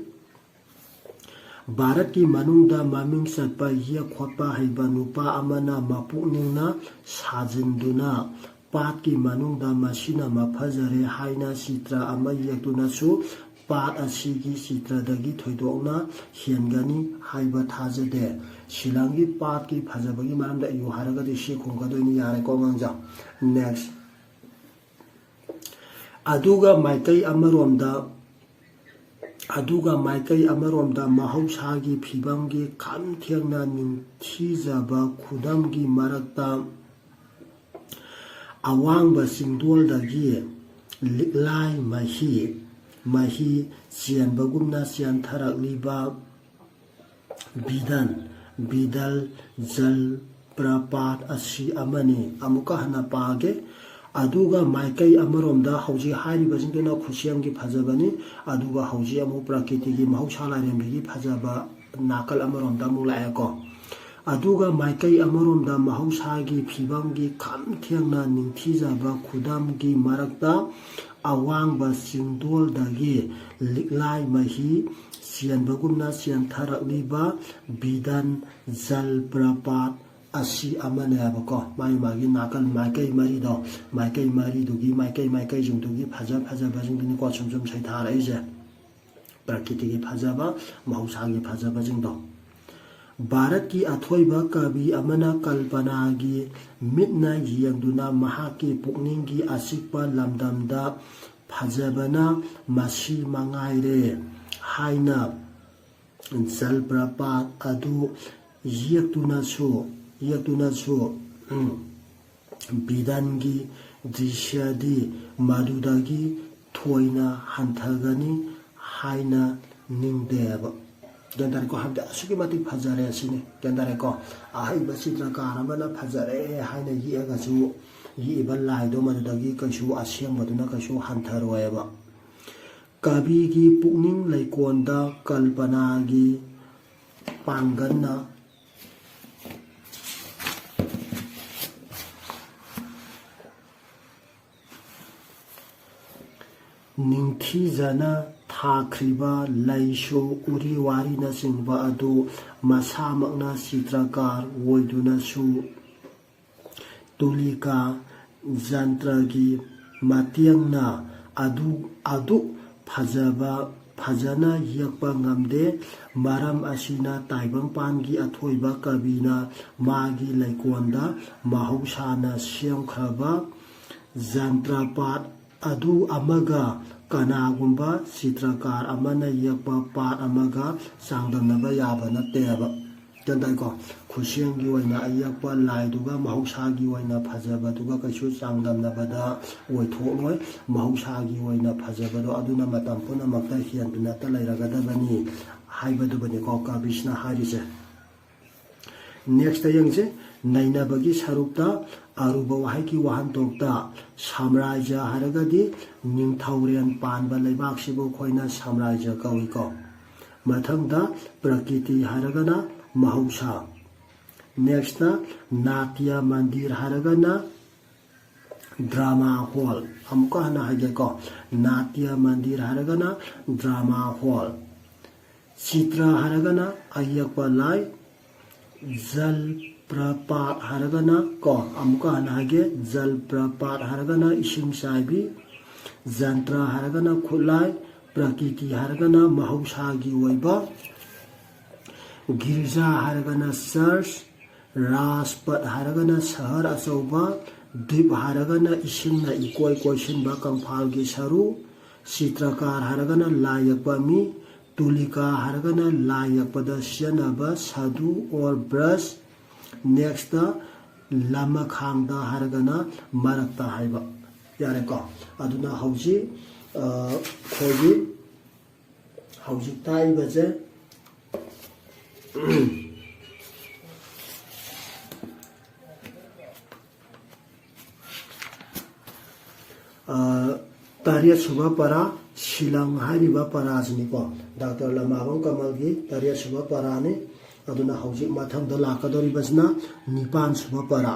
ꯚꯥꯔꯠꯀꯤ ꯃꯅꯨꯡꯗ ꯃꯃꯤꯡ ꯆꯠꯄ ꯌꯦꯛ ꯈꯣꯠꯄ ꯍꯩꯕ ꯅꯨꯄꯥ ꯑꯃꯅ ꯃꯄꯨꯛꯅꯤꯡꯅ ꯁꯥꯖꯤꯟꯗꯨꯅ ꯄꯥꯠꯀꯤ ꯃꯅꯨꯡꯗ ꯃꯁꯤꯅ ꯃꯐꯖꯔꯦ ꯍꯥꯏꯅ ꯆꯤꯇ꯭ꯔ ꯑꯃ ꯌꯦꯛꯇꯨꯅꯁꯨ ꯄꯥꯠ ꯑꯁꯤꯒꯤ ꯆꯤꯇ꯭ꯔꯗꯒꯤ ꯊꯣꯏꯗꯣꯛꯅ ꯍꯦꯟꯒꯅꯤ ꯍꯥꯏꯕ ꯊꯥꯖꯗꯦ꯫ ꯁꯤꯂꯪꯒꯤ ꯄꯥꯠꯀꯤ ꯐꯖꯕꯒꯤ ꯃꯔꯝꯗ ꯏꯌꯨ ꯍꯥꯏꯔꯒꯗꯤ ꯁꯤ ꯈꯨꯝꯒꯗꯣꯏꯅꯤ꯫ ꯌꯥꯔꯦꯀꯣ ꯑꯉꯥꯡꯖꯥ? Next꯫ ꯑꯗꯨꯒ ꯃꯥꯏꯀꯩ ꯑꯃꯔꯣꯝꯗ ꯑꯗꯨꯒ ꯃꯥꯏꯀꯩ ꯑꯃꯔꯣꯝꯗ ꯃꯍꯧꯁꯥꯒꯤ ꯐꯤꯕꯝꯒꯤ ꯈꯝ ꯊꯦꯡꯅ ꯅꯤꯡꯊꯤꯖꯕ ꯈꯨꯗꯝꯒꯤ ꯃꯔꯛꯇ ꯑꯋꯥꯡꯕ ꯆꯤꯡꯗꯣꯜꯗꯒꯤ ꯂꯤꯛꯂꯥꯏ ꯃꯍꯤ ꯃꯍꯤ ꯆꯦꯟꯕꯒꯨꯝꯅ ꯆꯦꯟꯊꯔꯛꯂꯤꯕ ꯕꯤꯗꯟ ꯕꯤꯗꯜ ꯖꯜ ꯄ꯭ꯔꯄꯥꯠ ꯑꯁꯤ ꯑꯃꯅꯤ꯫ ꯑꯃꯨꯛꯀ ꯍꯟꯅ ꯄꯥꯒꯦ꯫ ꯑꯗꯨꯒ ꯃꯥꯏꯀꯩ ꯑꯃꯔꯣꯝꯗ ꯍꯧꯖꯤꯛ ꯍꯥꯏꯔꯤꯕꯁꯤꯡꯗꯨꯅ ꯈꯨꯠꯁꯦꯝꯒꯤ ꯐꯖꯕꯅꯤ꯫ ꯑꯗꯨꯒ ꯍꯧꯖꯤꯛ ꯑꯃꯨꯛ ꯄ꯭ꯔꯀꯤꯇꯤꯒꯤ ꯃꯍꯧꯁꯥ ꯂꯥꯏꯔꯦꯝꯕꯤꯒꯤ ꯐꯖꯕ ꯅꯥꯀꯜ ꯑꯃꯔꯣꯝꯗ ꯑꯃꯨꯛ ꯂꯥꯛꯑꯦꯀꯣ꯫ ꯑꯗꯨꯒ ꯃꯥꯏꯀꯩ ꯑꯃꯔꯣꯝꯗ ꯃꯍꯧꯁꯥꯒꯤ ꯐꯤꯕꯝꯒꯤ ꯈꯝ ꯊꯦꯡꯅ ꯅꯤꯡꯊꯤꯖꯕ ꯈꯨꯗꯝꯒꯤ ꯃꯔꯛꯇ ꯑꯋꯥꯡꯕ ꯆꯤꯡꯗꯣꯜꯗꯒꯤ ꯂꯤꯛꯂꯥꯏ ꯃꯍꯤ ꯆꯦꯟꯕꯒꯨꯝꯅ ꯆꯦꯟꯊꯔꯛꯂꯤꯕ ꯕꯤꯗꯟ ꯖꯜ ꯄ꯭ꯔꯄꯥꯠ ꯑꯁꯤ ꯑꯃꯅꯦꯕꯀꯣ꯫ ꯃꯥꯒꯤ ꯃꯥꯒꯤ ꯅꯥꯀꯜ ꯃꯥꯏꯀꯩ ꯃꯔꯤꯗꯣ, ꯃꯥꯏꯀꯩ ꯃꯔꯤꯗꯨꯒꯤ ꯃꯥꯏꯀꯩ ꯃꯥꯏꯀꯩꯁꯤꯡꯗꯨꯒꯤ ꯐꯖ ꯐꯖꯕꯁꯤꯡꯗꯨꯅꯤꯀꯣ ꯁꯨꯝ ꯁꯨꯝ ꯁꯩꯊꯥꯔꯛꯏꯁꯦ꯫ ꯄ꯭ꯔꯀꯤꯇꯤꯒꯤ ꯐꯖꯕ, ꯃꯍꯧꯁꯥꯒꯤ ꯐꯖꯕꯁꯤꯡꯗꯣ꯫ ꯚꯥꯔꯠꯀꯤ ꯑꯊꯣꯏꯕ ꯀꯕꯤ ꯑꯃꯅ ꯀꯜꯄꯅꯥꯒꯤ ꯃꯤꯠꯅ ꯌꯦꯡꯗꯨꯅ ꯃꯍꯥꯛꯀꯤ ꯄꯨꯛꯅꯤꯡꯒꯤ ꯑꯆꯤꯛꯄ ꯂꯝꯗꯝꯗ ꯐꯖꯕꯅ ꯃꯁꯤ ꯃꯉꯥꯏꯔꯦ ꯍꯥꯏꯅ ꯖꯜꯄ꯭ꯔꯄꯥꯠ ꯑꯗꯨ ꯌꯦꯛꯇꯨꯅꯁꯨ, ꯌꯦꯛꯇꯨꯅꯁꯨ, ꯎꯝ, ꯕꯤꯗꯟꯒꯤ ꯗ꯭ꯔꯤꯁ꯭ꯌꯗꯤ ꯃꯗꯨꯗꯒꯤ ꯊꯣꯏꯅ ꯍꯟꯊꯒꯅꯤ ꯍꯥꯏꯅ ꯅꯤꯡꯗꯦꯕ꯫ ꯒ꯭ꯌꯥꯟ ꯇꯥꯔꯦꯀꯣ? ꯍꯥꯏꯕꯗꯤ ꯑꯁꯨꯛꯀꯤ ꯃꯇꯤꯛ ꯐꯖꯔꯦ ꯑꯁꯤꯅꯤ꯫ ꯒ꯭ꯌꯥꯟ ꯇꯥꯔꯦꯀꯣ? ꯑꯍꯩꯕ ꯆꯤꯇ꯭ꯔꯀꯥꯔ ꯑꯃꯅ ꯐꯖꯔꯦ ꯍꯥꯏꯅ ꯌꯦꯛꯑꯒꯁꯨ ꯌꯦꯛꯏꯕ ꯂꯥꯏꯗꯣ ꯃꯗꯨꯗꯒꯤ ꯀꯩꯁꯨ ꯑꯁꯦꯡꯕꯗꯨꯅ ꯀꯩꯁꯨ ꯍꯟꯊꯔꯣꯏꯕ꯫ ꯀꯕꯤꯒꯤ ꯄꯨꯛꯅꯤꯡ ꯂꯩꯀꯣꯟꯗ ꯀꯜꯄꯅꯥꯒꯤ ꯄꯥꯡꯒꯜꯅ ꯅꯤꯡꯊꯤꯖꯅ ꯊꯥꯈ꯭ꯔꯤꯕ ꯂꯩꯁꯨ, ꯎꯔꯤ ꯋꯥꯔꯤꯅꯆꯤꯡꯕ ꯑꯗꯨ ꯃꯁꯥꯃꯛꯅ ꯆꯤꯇ꯭ꯔꯀꯥꯔ ꯑꯣꯏꯗꯨꯅꯁꯨ ꯇꯨꯂꯤꯀꯥ ꯖꯟꯇ꯭ꯔꯒꯤ ꯃꯇꯦꯡꯅ ꯑꯗꯨ, ꯑꯗꯨꯛ ꯐꯖꯕ, ꯐꯖꯅ ꯌꯦꯛꯄ ꯉꯝꯗꯦ꯫ ꯃꯔꯝ ꯑꯁꯤꯅ ꯇꯥꯏꯕꯪꯄꯥꯟꯒꯤ ꯑꯊꯣꯏꯕ ꯀꯕꯤꯅ ꯃꯥꯒꯤ ꯂꯩꯀꯣꯜꯗ ꯃꯍꯧꯁꯥꯅ ꯁꯦꯝꯈ꯭ꯔꯕ ꯖꯟꯇ꯭ꯔ ꯄꯥꯠ ꯑꯗꯨ ꯑꯃꯒ ꯀꯅꯥꯒꯨꯝꯕ ꯆꯤꯇ꯭ꯔꯀꯥꯔ ꯑꯃꯅ ꯌꯦꯛꯄ ꯄꯥꯠ ꯑꯃꯒ ꯆꯥꯡꯗꯝꯅꯕ ꯌꯥꯕ ꯅꯠꯇꯦꯕ꯫ ꯒ꯭ꯌꯥꯟ ꯇꯥꯏꯀꯣ? ꯈꯨꯠꯁꯦꯝꯒꯤ ꯑꯣꯏꯅ ꯑꯌꯦꯛꯄ ꯂꯥꯏꯗꯨꯒ ꯃꯍꯧꯁꯥꯒꯤ ꯑꯣꯏꯅ ꯐꯖꯕꯗꯨꯒ ꯀꯩꯁꯨ ꯆꯥꯡꯗꯝꯅꯕꯗ ꯑꯣꯏꯊꯣꯛꯂꯣꯏ꯫ ꯃꯍꯧꯁꯥꯒꯤ ꯑꯣꯏꯅ ꯐꯖꯕꯗꯣ ꯑꯗꯨꯅ ꯃꯇꯝ ꯄꯨꯝꯅꯃꯛꯇ ꯍꯦꯟꯗꯨꯅꯇ ꯂꯩꯔꯒꯗꯕꯅꯤ ꯍꯥꯏꯕꯗꯨꯕꯨꯅꯤꯀꯣ ꯀꯕꯤꯁꯅ ꯍꯥꯏꯔꯤꯁꯦ꯫ ꯅꯦꯛꯁꯇ ꯌꯦꯡꯁꯦ, ꯅꯩꯅꯕꯒꯤ ꯁꯔꯨꯛꯇ ꯑꯔꯨꯕ ꯋꯥꯍꯩꯒꯤ ꯋꯥꯍꯟꯊꯣꯛꯇ ꯁꯥꯝꯔꯥꯖ꯭ꯌ ꯍꯥꯏꯔꯒꯗꯤ ꯅꯤꯡꯊꯧꯔꯦꯟ ꯄꯥꯟꯕ ꯂꯩꯕꯥꯛꯁꯤꯕꯨ ꯑꯩꯈꯣꯏꯅ ꯁꯥꯝꯔꯥꯖ꯭ꯌ ꯀꯧꯏꯀꯣ꯫ ꯃꯊꯪꯗ ꯄ꯭ꯔꯀꯤꯇꯤ ꯍꯥꯏꯔꯒꯅ ꯃꯍꯧꯁꯥ꯫ ꯅꯦꯛꯁꯇ ꯅꯥꯇ꯭ꯌ ꯃꯟꯗꯤꯔ ꯍꯥꯏꯔꯒꯅ ꯗ꯭ꯔꯃꯥ ꯍꯣꯜ꯫ ꯑꯃꯨꯛꯀ ꯍꯟꯅ ꯍꯥꯏꯒꯦꯀꯣ, ꯅꯥꯇ꯭ꯌ ꯃꯟꯗꯤꯔ ꯍꯥꯏꯔꯒꯅ ꯗ꯭ꯔꯃꯥ ꯍꯣꯜ꯫ ꯆꯤꯇ꯭ꯔ ꯍꯥꯏꯔꯒꯅ ꯑꯌꯦꯛꯄ ꯂꯥꯏ꯫ ꯖꯜ ꯄ꯭ꯔꯄꯥꯠ ꯍꯥꯏꯔꯒꯅ ꯀꯣ, ꯑꯃꯨꯛꯀ ꯍꯟꯅ ꯍꯥꯏꯒꯦ, ꯖꯜ ꯄ꯭ꯔꯄꯥꯠ ꯍꯥꯏꯔꯒꯅ ꯏꯁꯤꯡ ꯆꯥꯏꯕꯤ꯫ ꯖꯟꯇ꯭ꯔ ꯍꯥꯏꯔꯒꯅ ꯈꯨꯠꯂꯥꯏ꯫ ꯄ꯭ꯔꯀꯤꯇꯤ ꯍꯥꯏꯔꯒꯅ ꯃꯍꯧꯁꯥꯒꯤ ꯑꯣꯏꯕ꯫ ꯒꯤꯔꯖꯥ ꯍꯥꯏꯔꯒꯅ ꯆꯔꯆ꯫ ꯔꯥꯖꯄꯠ ꯍꯥꯏꯔꯒꯅ ꯁꯍꯔ ꯑꯆꯧꯕ꯫ ꯗ꯭ꯋꯤꯞ ꯍꯥꯏꯔꯒꯅ ꯏꯁꯤꯡꯅ ꯏꯀꯣꯏ ꯀꯣꯏꯁꯤꯟꯕ ꯀꯪꯐꯥꯜꯒꯤ ꯁꯔꯨ꯫ ꯆꯤꯇ꯭ꯔꯀꯥꯔ ꯍꯥꯏꯔꯒꯅ ꯂꯥꯏ ꯌꯦꯛꯄ ꯃꯤ꯫ ꯇꯨꯂꯤꯀꯥ ꯍꯥꯏꯔꯒꯅ ꯂꯥꯏ ꯌꯦꯛꯄꯗ ꯁꯤꯖꯤꯟꯅꯕ ꯁꯥꯗꯨ or brush꯫ ꯅꯦꯛꯁꯇ ꯂꯃꯈꯥꯡꯗ ꯍꯥꯏꯔꯒꯅ ꯃꯔꯛꯇ ꯍꯥꯏꯕ꯫ ꯌꯥꯔꯦꯀꯣ? ꯑꯗꯨꯅ ꯍꯧꯖꯤꯛ, ꯑ, ꯑꯩꯈꯣꯏꯒꯤ ꯍꯧꯖꯤꯛ ꯇꯥꯛꯏꯕꯁꯦ, ꯑ, ꯇꯔꯦꯠ ꯁꯨꯕ ꯄꯔꯥ, ꯁꯤꯂꯪ ꯍꯥꯏꯔꯤꯕ ꯄꯔꯥꯁꯤꯅꯤꯀꯣ꯫ ꯗꯥꯛꯇꯔ ꯂꯃꯥꯕꯝ ꯀꯃꯜꯒꯤ ꯇꯔꯦꯠ ꯁꯨꯕ ꯄꯔꯥꯅꯤ꯫ ꯑꯗꯨꯅ ꯍꯧꯖꯤꯛ ꯃꯊꯪꯗ ꯂꯥꯛꯀꯗꯧꯔꯤꯕꯁꯤꯅ ꯅꯤꯄꯥꯟ ꯁꯨꯕ ꯄꯔꯥ꯫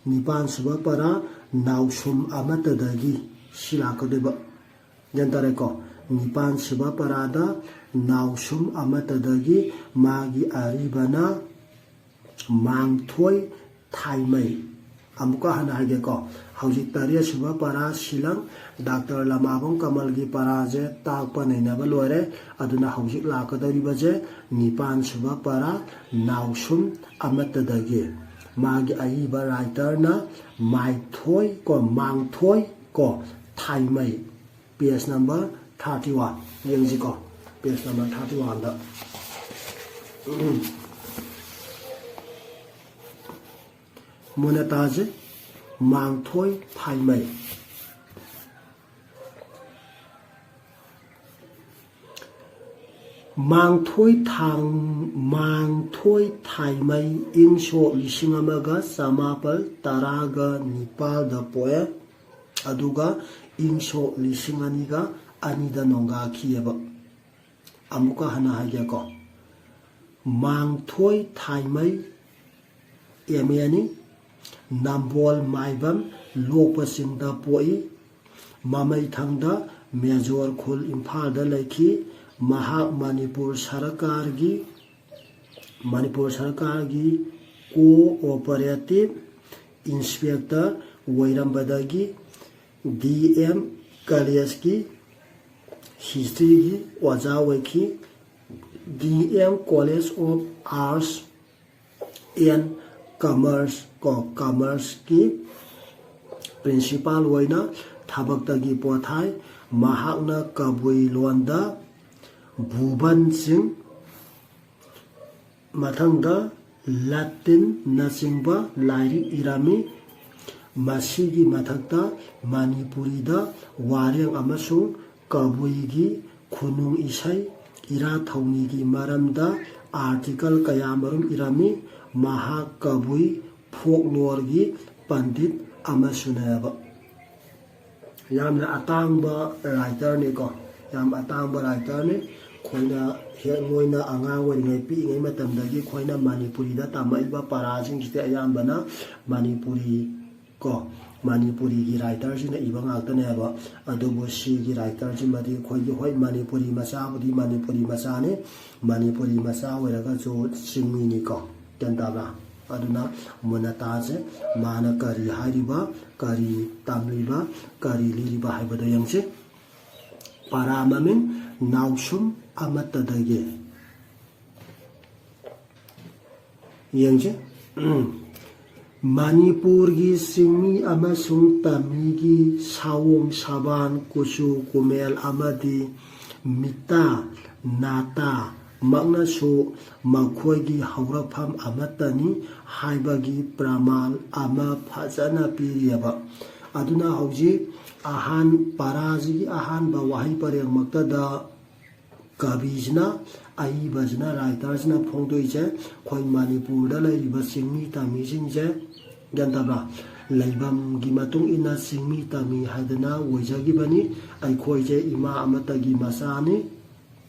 ꯅꯤꯄꯥꯟ ꯁꯨꯕ ꯄꯔꯥ, ꯅꯥꯎꯁꯨꯝ ꯑꯃꯠꯇꯗꯒꯤ ꯁꯤ ꯂꯥꯛꯀꯗꯣꯏꯕ꯫ ꯒ꯭ꯌꯥꯟ ꯇꯥꯔꯦꯀꯣ? ꯅꯤꯄꯥꯟ ꯁꯨꯕ ꯄꯔꯥꯗ ꯅꯥꯎꯁꯨꯝ ꯑꯃꯠꯇꯗꯒꯤ ꯃꯥꯒꯤ ꯑꯔꯤꯕꯅ ꯃꯥꯡꯊꯣꯏ ꯊꯥꯏꯃꯩ꯫ ꯑꯃꯨꯛꯀ ꯍꯟꯅ ꯍꯥꯏꯒꯦꯀꯣ꯫ ꯍꯧꯖꯤꯛ ꯇꯔꯦꯠ ꯁꯨꯕ ꯄꯔꯥ ꯁꯤꯂꯪ, ꯗꯥꯛꯇꯔ ꯂꯃꯥꯕꯝ ꯀꯃꯜꯒꯤ ꯄꯔꯥꯁꯦ ꯇꯥꯛꯄ ꯅꯩꯅꯕ ꯂꯣꯏꯔꯦ꯫ ꯑꯗꯨꯅ ꯍꯧꯖꯤꯛ ꯂꯥꯛꯀꯗꯧꯔꯤꯕꯁꯦ ꯅꯤꯄꯥꯟ ꯁꯨꯕ ꯄꯔꯥ, ꯅꯥꯎꯁꯨꯝ ꯑꯃꯠꯇꯗꯒꯤ꯫ ꯃꯥꯒꯤ ꯑꯏꯕ writerꯅ ꯃꯥꯏꯊꯣꯏ ꯀꯣ, ꯃꯥꯡꯊꯣꯏ ꯀꯣ, ꯊꯥꯏꯃꯩ꯫ Page number thirty one ꯌꯦꯡꯁꯤꯀꯣ꯫ Page number thirty oneꯗ꯫ ꯎꯝ꯫ ꯃꯨꯟꯅ ꯇꯥꯁꯤ꯫ ꯃꯥꯡꯊꯣꯏ ꯊꯥꯏꯃꯩ꯫ ꯃꯥꯡꯊꯣꯏ ꯊꯥꯡ-, ꯃꯥꯡꯊꯣꯏ ꯊꯥꯏꯃꯩ ꯏꯪ ꯁꯣꯛ ꯂꯤꯁꯤꯡ ꯑꯃꯒ ꯆꯃꯥꯄꯜ ꯇꯔꯥꯒ ꯅꯤꯄꯥꯜꯗ ꯄꯣꯛꯑꯦ꯫ ꯑꯗꯨꯒ ꯏꯪ ꯁꯣꯛ ꯂꯤꯁꯤꯡ ꯑꯅꯤꯒ ꯑꯅꯤꯗ ꯅꯣꯡꯒꯥꯈꯤꯑꯕ꯫ ꯑꯃꯨꯛꯀ ꯍꯟꯅ ꯍꯥꯏꯒꯦꯀꯣ꯫ ꯃꯥꯡꯊꯣꯏ ꯊꯥꯏꯃꯩ ꯑꯦꯝ ꯑꯦꯅꯤ, ꯅꯝꯕꯣꯜ ꯃꯥꯏꯕꯝ ꯂꯣꯛꯄ ꯆꯤꯡꯗ ꯄꯣꯛꯏ꯫ ꯃꯃꯩꯊꯪꯗ ꯃꯦꯖꯣꯔ ꯈꯨꯜ ꯏꯝꯐꯥꯜꯗ ꯂꯩꯈꯤ꯫ ꯃꯍꯥꯛ ꯃꯅꯤꯄꯨꯔ ꯁꯔꯀꯥꯔꯒꯤ, ꯃꯅꯤꯄꯨꯔ ꯁꯔꯀꯥꯔꯒꯤ ꯀꯣꯑꯣꯄꯔꯦꯇꯤꯚ ꯏꯟꯁꯄꯦꯛꯇꯔ ꯑꯣꯏꯔꯝꯕꯗꯒꯤ ꯗꯤ ꯑꯦꯝ ꯀꯂꯦꯖꯀꯤ ꯍꯤꯁꯇ꯭ꯔꯤꯒꯤ ꯑꯣꯖꯥ ꯑꯣꯏꯈꯤ꯫ D M college of arts and commerce ꯀꯣ, ꯀꯃꯔꯁꯀꯤ ꯄ꯭ꯔꯤꯟꯁꯤꯄꯥꯜ ꯑꯣꯏꯅ ꯊꯕꯛꯇꯒꯤ ꯄꯣꯊꯥꯏ꯫ ꯃꯍꯥꯛꯅ ꯀꯕꯨꯏ ꯂꯣꯟꯗ ꯚꯨꯕꯟ ꯁꯤꯡ, ꯃꯊꯪꯗ ꯂꯥꯇꯤꯟꯅꯆꯤꯡꯕ ꯂꯥꯏꯔꯤꯛ ꯏꯔꯝꯃꯤ꯫ ꯃꯁꯤꯒꯤ ꯃꯊꯛꯇ ꯃꯅꯤꯄꯨꯔꯤꯗ ꯋꯥꯔꯦꯡ ꯑꯃꯁꯨꯡ ꯀꯕꯨꯏꯒꯤ ꯈꯨꯅꯨꯡ ꯏꯁꯩ, ꯏꯔꯥꯠ ꯊꯧꯅꯤꯒꯤ ꯃꯔꯝꯗ ꯑꯥꯔꯇꯤꯀꯜ ꯀꯌꯥꯃꯔꯨꯝ ꯏꯔꯝꯃꯤ꯫ ꯃꯍꯥꯛ ꯀꯕꯨꯏ ꯐꯣꯛꯂꯣꯔꯒꯤ ꯄꯟꯗꯤꯠ ꯑꯃꯁꯨꯅꯦꯕ꯫ ꯌꯥꯝꯅ ꯑꯇꯥꯡꯕ ꯔꯥꯏꯇꯔꯅꯤꯀꯣ, ꯌꯥꯝ ꯑꯇꯥꯡꯕ ꯔꯥꯏꯇꯔꯅꯤ꯫ ꯑꯩꯈꯣꯏꯅ ꯍꯦꯛ ꯅꯣꯏꯅ ꯑꯉꯥꯡ ꯑꯣꯏꯔꯤꯉꯩ, ꯄꯤꯛꯏꯉꯩ ꯃꯇꯝꯗꯒꯤ ꯑꯩꯈꯣꯏꯅ ꯃꯅꯤꯄꯨꯔꯤꯗ ꯇꯝꯃꯛꯏꯕ ꯄꯔꯥꯁꯤꯡꯁꯤꯗꯤ ꯑꯌꯥꯝꯕꯅ ꯃꯅꯤꯄꯨꯔꯤ ꯀꯣ, ꯃꯅꯤꯄꯨꯔꯤꯒꯤ ꯔꯥꯏꯇꯔꯁꯤꯡꯅ ꯏꯕ ꯉꯥꯛꯇꯅꯦꯕ꯫ ꯑꯗꯨꯕꯨ ꯁꯤꯒꯤ ꯔꯥꯏꯇꯔꯁꯤꯃꯗꯤ ꯑꯩꯈꯣꯏꯒꯤ, ꯍꯣꯏ, ꯃꯅꯤꯄꯨꯔꯤ ꯃꯆꯥꯕꯨꯗꯤ ꯃꯅꯤꯄꯨꯔꯤ ꯃꯆꯥꯅꯤ, ꯃꯅꯤꯄꯨꯔꯤ ꯃꯆꯥ ꯑꯣꯏꯔꯒꯁꯨ ꯆꯤꯡꯃꯤꯅꯤꯀꯣ꯫ ꯒ꯭ꯌꯥꯟ ꯇꯥꯕ꯭ꯔꯥ? ꯑꯗꯨꯅ ꯃꯨꯟꯅ ꯇꯥꯁꯦ, ꯃꯥꯅ ꯀꯔꯤ ꯍꯥꯏꯔꯤꯕ, ꯀꯔꯤ ꯇꯝꯂꯤꯕ, ꯀꯔꯤ ꯂꯤꯔꯤꯕ ꯍꯥꯏꯕꯗꯣ ꯌꯦꯡꯁꯤ꯫ ꯄꯔꯥ ꯃꯃꯤꯡ ꯅꯥꯎꯁꯨꯝ ꯑꯃꯠꯇꯗꯒꯤ꯫ ꯌꯦꯡꯁꯦ꯫ ꯃꯅꯤꯄꯨꯔꯒꯤ ꯆꯤꯡꯃꯤ ꯑꯃꯁꯨꯡ ꯇꯝꯃꯤꯒꯤ ꯁꯥꯑꯣꯡ ꯁꯥꯕꯥꯟ, ꯀꯨꯆꯨ ꯀꯨꯃꯦꯜ ꯑꯃꯗꯤ ꯃꯤꯇꯥ ꯅꯥꯇꯥ ꯃꯛꯅꯁꯨ ꯃꯈꯣꯏꯒꯤ ꯍꯧꯔꯛꯐꯝ ꯑꯃꯠꯇꯅꯤ ꯍꯥꯏꯕꯒꯤ ꯄ꯭ꯔꯃꯥꯟ ꯑꯃ ꯐꯖꯅ ꯄꯤꯔꯤꯑꯕ꯫ ꯑꯗꯨꯅ ꯍꯧꯖꯤꯛ ꯑꯍꯥꯟ-, ꯄꯔꯥꯁꯤꯒꯤ ꯑꯍꯥꯟꯕ ꯋꯥꯍꯩ ꯄꯔꯦꯡꯃꯛꯇꯗ ꯀꯕꯤꯁꯤꯅ, ꯑꯏꯕꯁꯤꯅ, ꯔꯥꯏꯇꯔꯁꯤꯅ ꯐꯣꯡꯗꯣꯛꯏꯁꯦ ꯑꯩꯈꯣꯏ ꯃꯅꯤꯄꯨꯔꯗ ꯂꯩꯔꯤꯕ ꯆꯤꯡꯃꯤ ꯇꯝꯃꯤꯁꯤꯡꯁꯦ, ꯒ꯭ꯌꯥꯟ ꯇꯥꯕ꯭ꯔꯥ? ꯂꯩꯐꯝꯒꯤ ꯃꯇꯨꯡ ꯏꯟꯅ ꯆꯤꯡꯃꯤ ꯇꯝꯃꯤ ꯍꯥꯏꯗꯅ ꯑꯣꯏꯖꯈꯤꯕꯅꯤ꯫ ꯑꯩꯈꯣꯏꯁꯦ ꯏꯃꯥ ꯑꯃꯠꯇꯒꯤ ꯃꯆꯥꯅꯤ,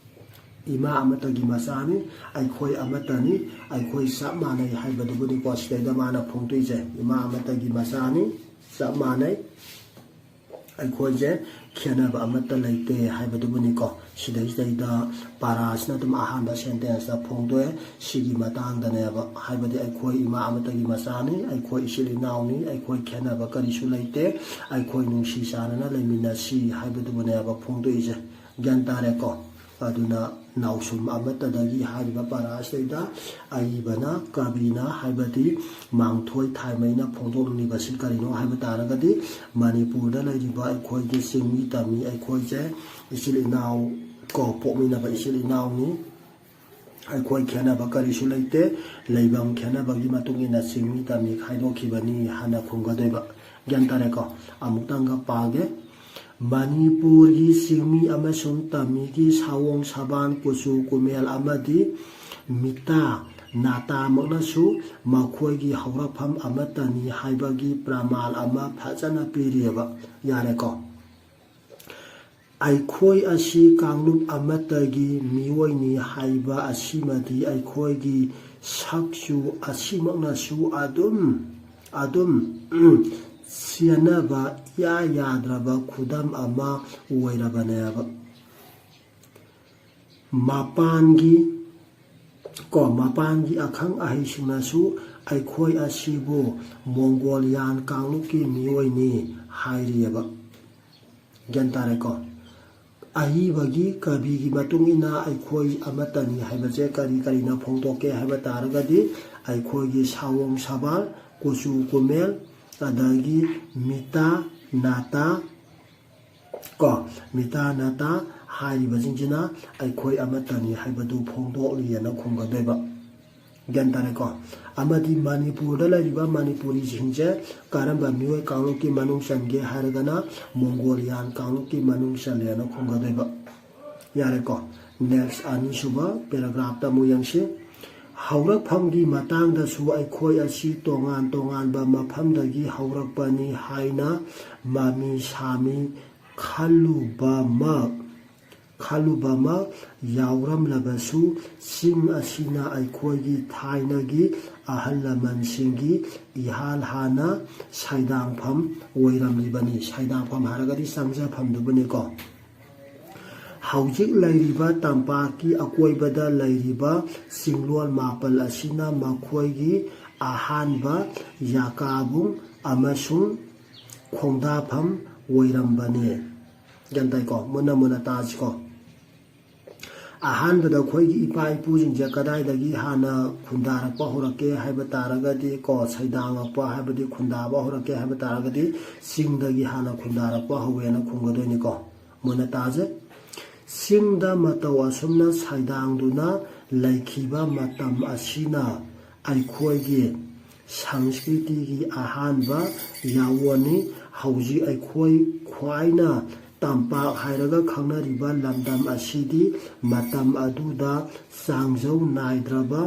ꯏꯃꯥ ꯑꯃꯠꯇꯒꯤ ꯃꯆꯥꯅꯤ, ꯑꯩꯈꯣꯏ ꯑꯃꯠꯇꯅꯤ, ꯑꯩꯈꯣꯏ ꯆꯞ ꯃꯥꯟꯅꯩ ꯍꯥꯏꯕꯗꯨꯕꯨꯅꯤꯀꯣ ꯁꯤꯗꯩꯗ ꯃꯥꯅ ꯐꯣꯡꯗꯣꯛꯏꯁꯦ꯫ ꯏꯃꯥ ꯑꯃꯠꯇꯒꯤ ꯃꯆꯥꯅꯤ, ꯆꯞ ꯃꯥꯟꯅꯩ, ꯑꯩꯈꯣꯏꯁꯦ ꯈꯦꯠꯅꯕ ꯑꯃꯠꯇ ꯂꯩꯇꯦ ꯍꯥꯏꯕꯗꯨꯕꯨꯅꯤꯀꯣ꯫ ꯁꯤꯗꯩꯁꯤꯗꯩꯗ ꯄꯔꯥꯁꯤꯅ ꯑꯗꯨꯝ ꯑꯍꯥꯟꯕ ꯁꯦꯟꯇꯦꯟꯁꯇ ꯐꯣꯡꯗꯣꯛꯑꯦ꯫ ꯁꯤꯒꯤ ꯃꯇꯥꯡꯗꯅꯦꯕ, ꯍꯥꯏꯕꯗꯤ ꯑꯩꯈꯣꯏ ꯏꯃꯥ ꯑꯃꯠꯇꯒꯤ ꯃꯆꯥꯅꯤ, ꯑꯩꯈꯣꯏ ꯏꯆꯤꯜ ꯏꯅꯥꯎꯅꯤ, ꯑꯩꯈꯣꯏ ꯈꯦꯠꯅꯕ ꯀꯔꯤꯁꯨ ꯂꯩꯇꯦ, ꯑꯩꯈꯣꯏ ꯅꯨꯡꯁꯤ ꯆꯥꯟꯅꯅ ꯂꯩꯃꯤꯟꯅꯁꯤ ꯍꯥꯏꯕꯗꯨꯕꯨꯅꯦꯕ ꯐꯣꯡꯗꯣꯛꯏꯁꯦ꯫ ꯒ꯭ꯌꯥꯟ ꯇꯥꯔꯦꯀꯣ? ꯑꯗꯨꯅ ꯅꯥꯎꯁꯨꯝ ꯑꯃꯠꯇꯗꯒꯤ ꯍꯥꯏꯔꯤꯕ ꯄꯔꯥ ꯑꯁꯤꯗꯩꯗ ꯑꯏꯕꯅ, ꯀꯕꯤꯅ, ꯍꯥꯏꯕꯗꯤ ꯃꯥꯡꯊꯣꯏ ꯊꯥꯏꯃꯩꯅ ꯐꯣꯡꯗꯣꯛꯂꯤꯕꯁꯤ ꯀꯔꯤꯅꯣ ꯍꯥꯏꯕ ꯇꯥꯔꯒꯗꯤ, ꯃꯅꯤꯄꯨꯔꯗ ꯂꯩꯔꯤꯕ ꯑꯩꯈꯣꯏꯒꯤ ꯆꯤꯡꯃꯤ ꯇꯝꯃꯤ ꯑꯩꯈꯣꯏꯁꯦ ꯏꯆꯤꯜ ꯏꯅꯥꯎ ꯀꯣ, ꯄꯣꯛꯃꯤꯟꯅꯕ ꯏꯆꯤꯜ ꯏꯅꯥꯎꯅꯤ꯫ ꯑꯩꯈꯣꯏ ꯈꯦꯠꯅꯕ ꯀꯔꯤꯁꯨ ꯂꯩꯇꯦ꯫ ꯂꯩꯐꯝ ꯈꯦꯠꯅꯕꯒꯤ ꯃꯇꯨꯡ ꯏꯟꯅ ꯆꯤꯡꯃꯤ ꯇꯝꯃꯤ ꯈꯥꯏꯗꯣꯛꯈꯤꯕꯅꯤ ꯍꯥꯏꯅ ꯈꯨꯝꯒꯗꯣꯏꯕ꯫ ꯒ꯭ꯌꯥꯟ ꯇꯥꯔꯦꯀꯣ? ꯑꯃꯨꯛꯇꯪꯒ ꯄꯥꯒꯦ꯫ ꯃꯅꯤꯄꯨꯔꯒꯤ ꯆꯤꯡꯃꯤ ꯑꯃꯁꯨꯡ ꯇꯝꯃꯤꯒꯤ ꯁꯥꯑꯣꯡ ꯁꯥꯕꯥꯟ, ꯀꯨꯆꯨ ꯀꯨꯃꯦꯜ ꯑꯃꯗꯤ ꯃꯤꯇꯥ ꯅꯥꯇꯥꯃꯛꯅꯁꯨ ꯃꯈꯣꯏꯒꯤ ꯍꯧꯔꯛꯐꯝ ꯑꯃꯠꯇꯅꯤ ꯍꯥꯏꯕꯒꯤ ꯄ꯭ꯔꯃꯥꯟ ꯑꯃ ꯐꯖꯅ ꯄꯤꯔꯤꯑꯕ꯫ ꯌꯥꯔꯦꯀꯣ? ꯑꯩꯈꯣꯏ ꯑꯁꯤ ꯀꯥꯡꯂꯨꯞ ꯑꯃꯠꯇꯒꯤ ꯃꯤꯑꯣꯏꯅꯤ ꯍꯥꯏꯕ ꯑꯁꯤꯃꯗꯤ ꯑꯩꯈꯣꯏꯒꯤ ꯁꯛꯆꯨ ꯑꯁꯤꯃꯛꯅꯁꯨ ꯑꯗꯨꯝ, ꯑꯗꯨꯝ, ꯎꯝ, ꯆꯦꯟꯅꯕ ꯏꯌꯥ ꯌꯥꯗ꯭ꯔꯕ ꯈꯨꯗꯝ ꯑꯃ ꯑꯣꯏꯔꯕꯅꯦꯕ꯫ ꯃꯄꯥꯟꯒꯤ ꯀꯣ, ꯃꯄꯥꯟꯒꯤ ꯑꯈꯪ ꯑꯍꯩꯁꯤꯡꯅꯁꯨ ꯑꯩꯈꯣꯏ ꯑꯁꯤꯕꯨ ꯃꯣꯡꯒꯣꯂꯤꯌꯥꯟ ꯀꯥꯡꯂꯨꯞꯀꯤ ꯃꯤꯑꯣꯏꯅꯤ ꯍꯥꯏꯔꯤꯑꯕ꯫ ꯒ꯭ꯌꯥꯟ ꯇꯥꯔꯦꯀꯣ? ꯑꯏꯕꯒꯤ ꯀꯕꯤꯒꯤ ꯃꯇꯨꯡ ꯏꯟꯅ ꯑꯩꯈꯣꯏ ꯑꯃꯠꯇꯅꯤ ꯍꯥꯏꯕꯁꯦ ꯀꯔꯤ ꯀꯔꯤꯅ ꯐꯣꯡꯗꯣꯛꯀꯦ ꯍꯥꯏꯕ ꯇꯥꯔꯒꯗꯤ, ꯑꯩꯈꯣꯏꯒꯤ ꯁꯥꯑꯣꯡ ꯁꯥꯕꯥꯜ, ꯀꯨꯆꯨ ꯀꯨꯃꯦꯜ, ꯑꯗꯒꯤ ꯃꯤꯇꯥ ꯅꯥꯇꯥ, ꯀꯣ, ꯃꯤꯇꯥ ꯅꯥꯇꯥ ꯍꯥꯏꯔꯤꯕꯁꯤꯡꯁꯤꯅ ꯑꯩꯈꯣꯏ ꯑꯃꯠꯇꯅꯤ ꯍꯥꯏꯕꯗꯨ ꯐꯣꯡꯗꯣꯛꯂꯤꯑꯅ ꯈꯨꯝꯒꯗꯣꯏꯕ꯫ ꯒ꯭ꯌꯥꯟ ꯇꯥꯔꯦꯀꯣ? ꯑꯃꯗꯤ ꯃꯅꯤꯄꯨꯔꯗ ꯂꯩꯔꯤꯕ ꯃꯅꯤꯄꯨꯔꯤꯁꯤꯡꯁꯦ ꯀꯔꯝꯕ ꯃꯤꯑꯣꯏ ꯀꯥꯡꯂꯨꯞꯀꯤ ꯃꯅꯨꯡ ꯆꯟꯒꯦ ꯍꯥꯏꯔꯒꯅ ꯃꯣꯡꯒꯣꯂꯤꯌꯥꯟ ꯀꯥꯡꯂꯨꯞꯀꯤ ꯃꯅꯨꯡ ꯆꯜꯂꯦꯅ ꯈꯨꯝꯒꯗꯣꯏꯕ꯫ ꯌꯥꯔꯦꯀꯣ? Next ꯑꯅꯤꯁꯨꯕ paragraphꯇ ꯑꯃꯨꯛ ꯌꯦꯡꯁꯤ꯫ ꯍꯧꯔꯛꯐꯝꯒꯤ ꯃꯇꯥꯡꯗꯁꯨ ꯑꯩꯈꯣꯏ ꯑꯁꯤ ꯇꯣꯉꯥꯟ ꯇꯣꯉꯥꯟꯕ ꯃꯐꯝꯗꯒꯤ ꯍꯧꯔꯛꯄꯅꯤ ꯍꯥꯏꯅ ꯃꯃꯤ ꯁꯥꯃꯤ ꯈꯜꯂꯨꯕꯃꯛ ꯈꯜꯂꯨꯕꯃꯛ ꯌꯥꯎꯔꯝꯂꯕꯁꯨ, ꯆꯤꯡ ꯑꯁꯤꯅ ꯑꯩꯈꯣꯏꯒꯤ ꯊꯥꯏꯅꯒꯤ ꯑꯍꯜ ꯂꯃꯟꯁꯤꯡꯒꯤ ꯏꯍꯥꯟ ꯍꯥꯟꯅ ꯁꯩꯗꯥꯡꯐꯝ ꯑꯣꯏꯔꯝꯂꯤꯕꯅꯤ꯫ ꯁꯩꯗꯥꯡꯐꯝ ꯍꯥꯏꯔꯒꯗꯤ ꯆꯪꯖꯐꯝꯗꯨꯕꯨꯅꯤꯀꯣ꯫ ꯍꯧꯖꯤꯛ ꯂꯩꯔꯤꯕ ꯇꯝꯄꯥꯛꯀꯤ ꯑꯀꯣꯏꯕꯗ ꯂꯩꯔꯤꯕ ꯆꯤꯡꯂꯣꯜ ꯃꯥꯄꯜ ꯑꯁꯤꯅ ꯃꯈꯣꯏꯒꯤ ꯑꯍꯥꯟꯕ ꯌꯥꯀꯥꯕꯨꯡ ꯑꯃꯁꯨꯡ ꯈꯣꯡꯗꯥꯐꯝ ꯑꯣꯏꯔꯝꯕꯅꯤ꯫ ꯒ꯭ꯌꯥꯟ ꯇꯥꯏꯀꯣ? ꯃꯨꯟꯅ ꯃꯨꯟꯅ ꯇꯥꯁꯤꯀꯣ꯫ ꯑꯍꯥꯟꯕꯗ ꯑꯩꯈꯣꯏꯒꯤ ꯏꯄꯥ ꯏꯄꯨꯁꯤꯡꯁꯦ ꯀꯗꯥꯏꯗꯒꯤ ꯍꯥꯟꯅ ꯈꯨꯟꯗꯥꯔꯛꯄ ꯍꯧꯔꯛꯀꯦ ꯍꯥꯏꯕ ꯇꯥꯔꯒꯗꯤ ꯀꯣ, ꯁꯩꯗꯥꯡꯉꯛꯄ ꯍꯥꯏꯕꯗꯤ ꯈꯨꯟꯗꯥꯕ ꯍꯧꯔꯛꯀꯦ ꯍꯥꯏꯕ ꯇꯥꯔꯒꯗꯤ ꯆꯤꯡꯗꯒꯤ ꯍꯥꯟꯅ ꯈꯨꯟꯗꯥꯔꯛꯄ ꯍꯧꯋꯦꯅ ꯈꯨꯝꯒꯗꯣꯏꯅꯤꯀꯣ꯫ ꯃꯨꯟꯅ ꯇꯥꯁꯦ꯫ ꯆꯤꯡꯗ ꯃꯇꯧ ꯑꯁꯨꯝꯅ ꯁꯩꯗꯥꯡꯗꯨꯅ ꯂꯩꯈꯤꯕ ꯃꯇꯝ ꯑꯁꯤꯅ ꯑꯩꯈꯣꯏꯒꯤ ꯁꯪꯁꯀ꯭ꯔꯤꯇꯤꯒꯤ ꯑꯍꯥꯟꯕ ꯌꯥꯑꯣꯟꯅꯤ꯫ ꯍꯧꯖꯤꯛ ꯑꯩꯈꯣꯏ ꯈ꯭ꯋꯥꯏꯅ ꯇꯝꯄꯥꯛ ꯍꯥꯏꯔꯒ ꯈꯪꯅꯔꯤꯕ ꯂꯝꯗꯝ ꯑꯁꯤꯗꯤ ꯃꯇꯝ ꯑꯗꯨꯗ ꯆꯥꯡꯖꯧ ꯅꯥꯏꯗ꯭ꯔꯕ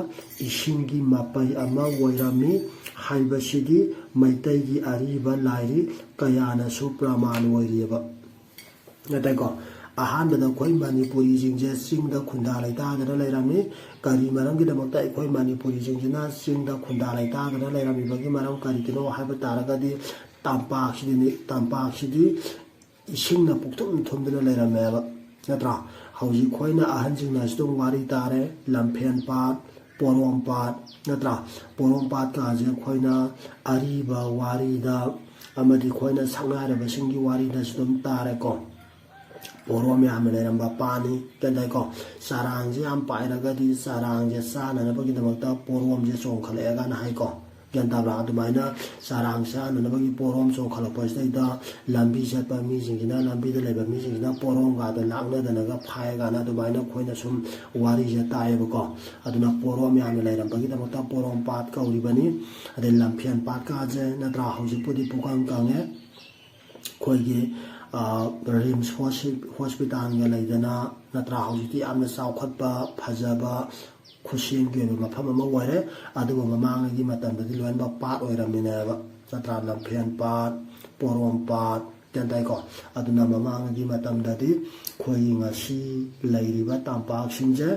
ꯏꯁꯤꯡꯒꯤ ꯃꯄꯩ ꯑꯃ ꯑꯣꯏꯔꯝꯃꯤ ꯍꯥꯏꯕꯁꯤꯗꯤ ꯃꯩꯇꯩꯒꯤ ꯑꯔꯤꯕ ꯂꯥꯏꯔꯤꯛ ꯀꯌꯥꯅꯁꯨ ꯄ꯭ꯔꯃꯥꯟ ꯑꯣꯏꯔꯤꯑꯕ꯫ ꯅꯠꯇꯦꯀꯣ? ꯑꯍꯥꯟꯕꯗ ꯑꯩꯈꯣꯏ ꯃꯅꯤꯄꯨꯔꯤꯁꯤꯡꯁꯦ ꯆꯤꯡꯗ ꯈꯨꯟꯗꯥ ꯂꯩꯇꯥꯗꯅ ꯂꯩꯔꯝꯃꯤ꯫ ꯀꯔꯤ ꯃꯔꯝꯒꯤꯗꯃꯛꯇ ꯑꯩꯈꯣꯏ ꯃꯅꯤꯄꯨꯔꯤꯁꯤꯡꯁꯤꯅ ꯆꯤꯡꯗ ꯈꯨꯟꯗꯥ ꯂꯩꯇꯥꯗꯅ ꯂꯩꯔꯝꯃꯤꯕꯒꯤ ꯃꯔꯝ ꯀꯔꯤꯒꯤꯅꯣ ꯍꯥꯏꯕ ꯇꯥꯔꯒꯗꯤ, ꯇꯝꯄꯥꯛꯁꯤꯗꯤꯅꯤ, ꯇꯝꯄꯥꯛꯁꯤꯗꯤ ꯏꯁꯤꯡꯅ ꯄꯨꯛꯊꯨꯝ ꯊꯨꯝꯗꯨꯅ ꯂꯩꯔꯝꯃꯦꯕ, ꯅꯠꯇ꯭ꯔꯥ? ꯍꯧꯖꯤꯛ ꯑꯩꯈꯣꯏꯅ ꯑꯍꯟꯁꯤꯡꯅꯁꯨ ꯑꯗꯨꯝ ꯋꯥꯔꯤ ꯇꯥꯔꯦ, ꯂꯝꯐꯦꯟ ꯄꯥꯠ, ꯄꯣꯔꯣꯝꯄꯥꯠ ꯅꯠꯇ꯭ꯔꯥ? ꯄꯣꯔꯣꯝꯄꯥꯠꯀꯥꯁꯦ ꯑꯩꯈꯣꯏꯅ ꯑꯔꯤꯕ ꯋꯥꯔꯤꯗ ꯑꯃꯗꯤ ꯑꯩꯈꯣꯏꯅ ꯁꯛꯅꯥꯏꯔꯕꯁꯤꯡꯒꯤ ꯋꯥꯔꯤꯗꯁꯨ ꯑꯗꯨꯝ ꯇꯥꯔꯦꯀꯣ꯫ ꯄꯣꯔꯣꯝ ꯌꯥꯝꯅ ꯂꯩꯔꯝꯕ ꯄꯥꯠꯅꯤ꯫ ꯒ꯭ꯌꯥꯟ ꯇꯥꯏꯀꯣ? ꯆꯔꯥꯡꯁꯦ ꯌꯥꯝ ꯄꯥꯏꯔꯒꯗꯤ ꯆꯔꯥꯡꯁꯦ ꯆꯥꯅꯅꯕꯒꯤꯗꯃꯛꯇ ꯄꯣꯔꯣꯝꯁꯦ ꯆꯣꯡꯈꯠꯂꯛꯑꯦ ꯀꯥꯏꯅ ꯍꯥꯏꯀꯣ꯫ ꯒ꯭ꯌꯥꯟ ꯇꯥꯕ꯭ꯔꯥ? ꯑꯗꯨꯃꯥꯏꯅ ꯆꯔꯥꯡ ꯆꯥꯅꯅꯕꯒꯤ ꯄꯣꯔꯣꯝ ꯆꯣꯡꯈꯠꯂꯛꯄꯁꯤꯗꯩꯗ ꯂꯝꯕꯤ ꯆꯠꯄ ꯃꯤꯁꯤꯡꯁꯤꯅ, ꯂꯝꯕꯤꯗ ꯂꯩꯕ ꯃꯤꯁꯤꯡꯁꯤꯅ ꯄꯣꯔꯣꯝꯒꯗ ꯂꯥꯛꯅꯗꯅꯒ ꯐꯥꯏ ꯀꯥꯏꯅ ꯑꯗꯨꯃꯥꯏꯅ ꯑꯩꯈꯣꯏꯅ ꯁꯨꯝ ꯋꯥꯔꯤꯁꯦ ꯇꯥꯏꯌꯦꯕꯀꯣ꯫ ꯑꯗꯨꯅ ꯄꯣꯔꯣꯝ ꯌꯥꯝꯅ ꯂꯩꯔꯝꯕꯒꯤꯗꯃꯛꯇ ꯄꯣꯔꯣꯝ ꯄꯥꯠ ꯀꯧꯔꯤꯕꯅꯤ꯫ ꯑꯗꯩ ꯂꯝꯐꯦꯟ ꯄꯥꯠꯀꯥꯁꯦ ꯅꯠꯇ꯭ꯔꯥ, ꯍꯧꯖꯤꯛꯄꯨꯗꯤ ꯄꯨꯀꯪ ꯀꯪꯉꯦ꯫ ꯑꯩꯈꯣꯏꯒꯤ, ꯑ, ꯔꯤꯝꯁ ꯍꯣꯁꯤ-, ꯍꯣꯁꯄꯤꯇꯥꯜꯒ ꯂꯩꯗꯅ ꯅꯠꯇ꯭ꯔꯥ, ꯍꯧꯖꯤꯛꯇꯤ ꯌꯥꯝꯅ ꯆꯥꯎꯈꯠꯄ, ꯐꯖꯕ, ꯈꯨꯠꯁꯦꯝꯒꯤ ꯑꯣꯏꯕ ꯃꯐꯝ ꯑꯃ ꯑꯣꯏꯔꯦ꯫ ꯑꯗꯨꯕꯨ ꯃꯃꯥꯡꯉꯩꯒꯤ ꯃꯇꯝꯗꯗꯤ ꯂꯣꯏꯅꯃꯛ ꯄꯥꯠ ꯑꯣꯏꯔꯝꯃꯤꯅꯦꯕ ꯅꯠꯇ꯭ꯔꯥ? ꯂꯝꯐꯦꯟ ꯄꯥꯠ, ꯄꯣꯔꯣꯝ ꯄꯥꯠ, ꯒ꯭ꯌꯥꯟ ꯇꯥꯏꯀꯣ? ꯑꯗꯨꯅ ꯃꯃꯥꯡꯉꯩꯒꯤ ꯃꯇꯝꯗꯗꯤ ꯑꯩꯈꯣꯏꯒꯤ ꯉꯁꯤ ꯂꯩꯔꯤꯕ ꯇꯝꯄꯥꯛꯁꯤꯡꯁꯦ,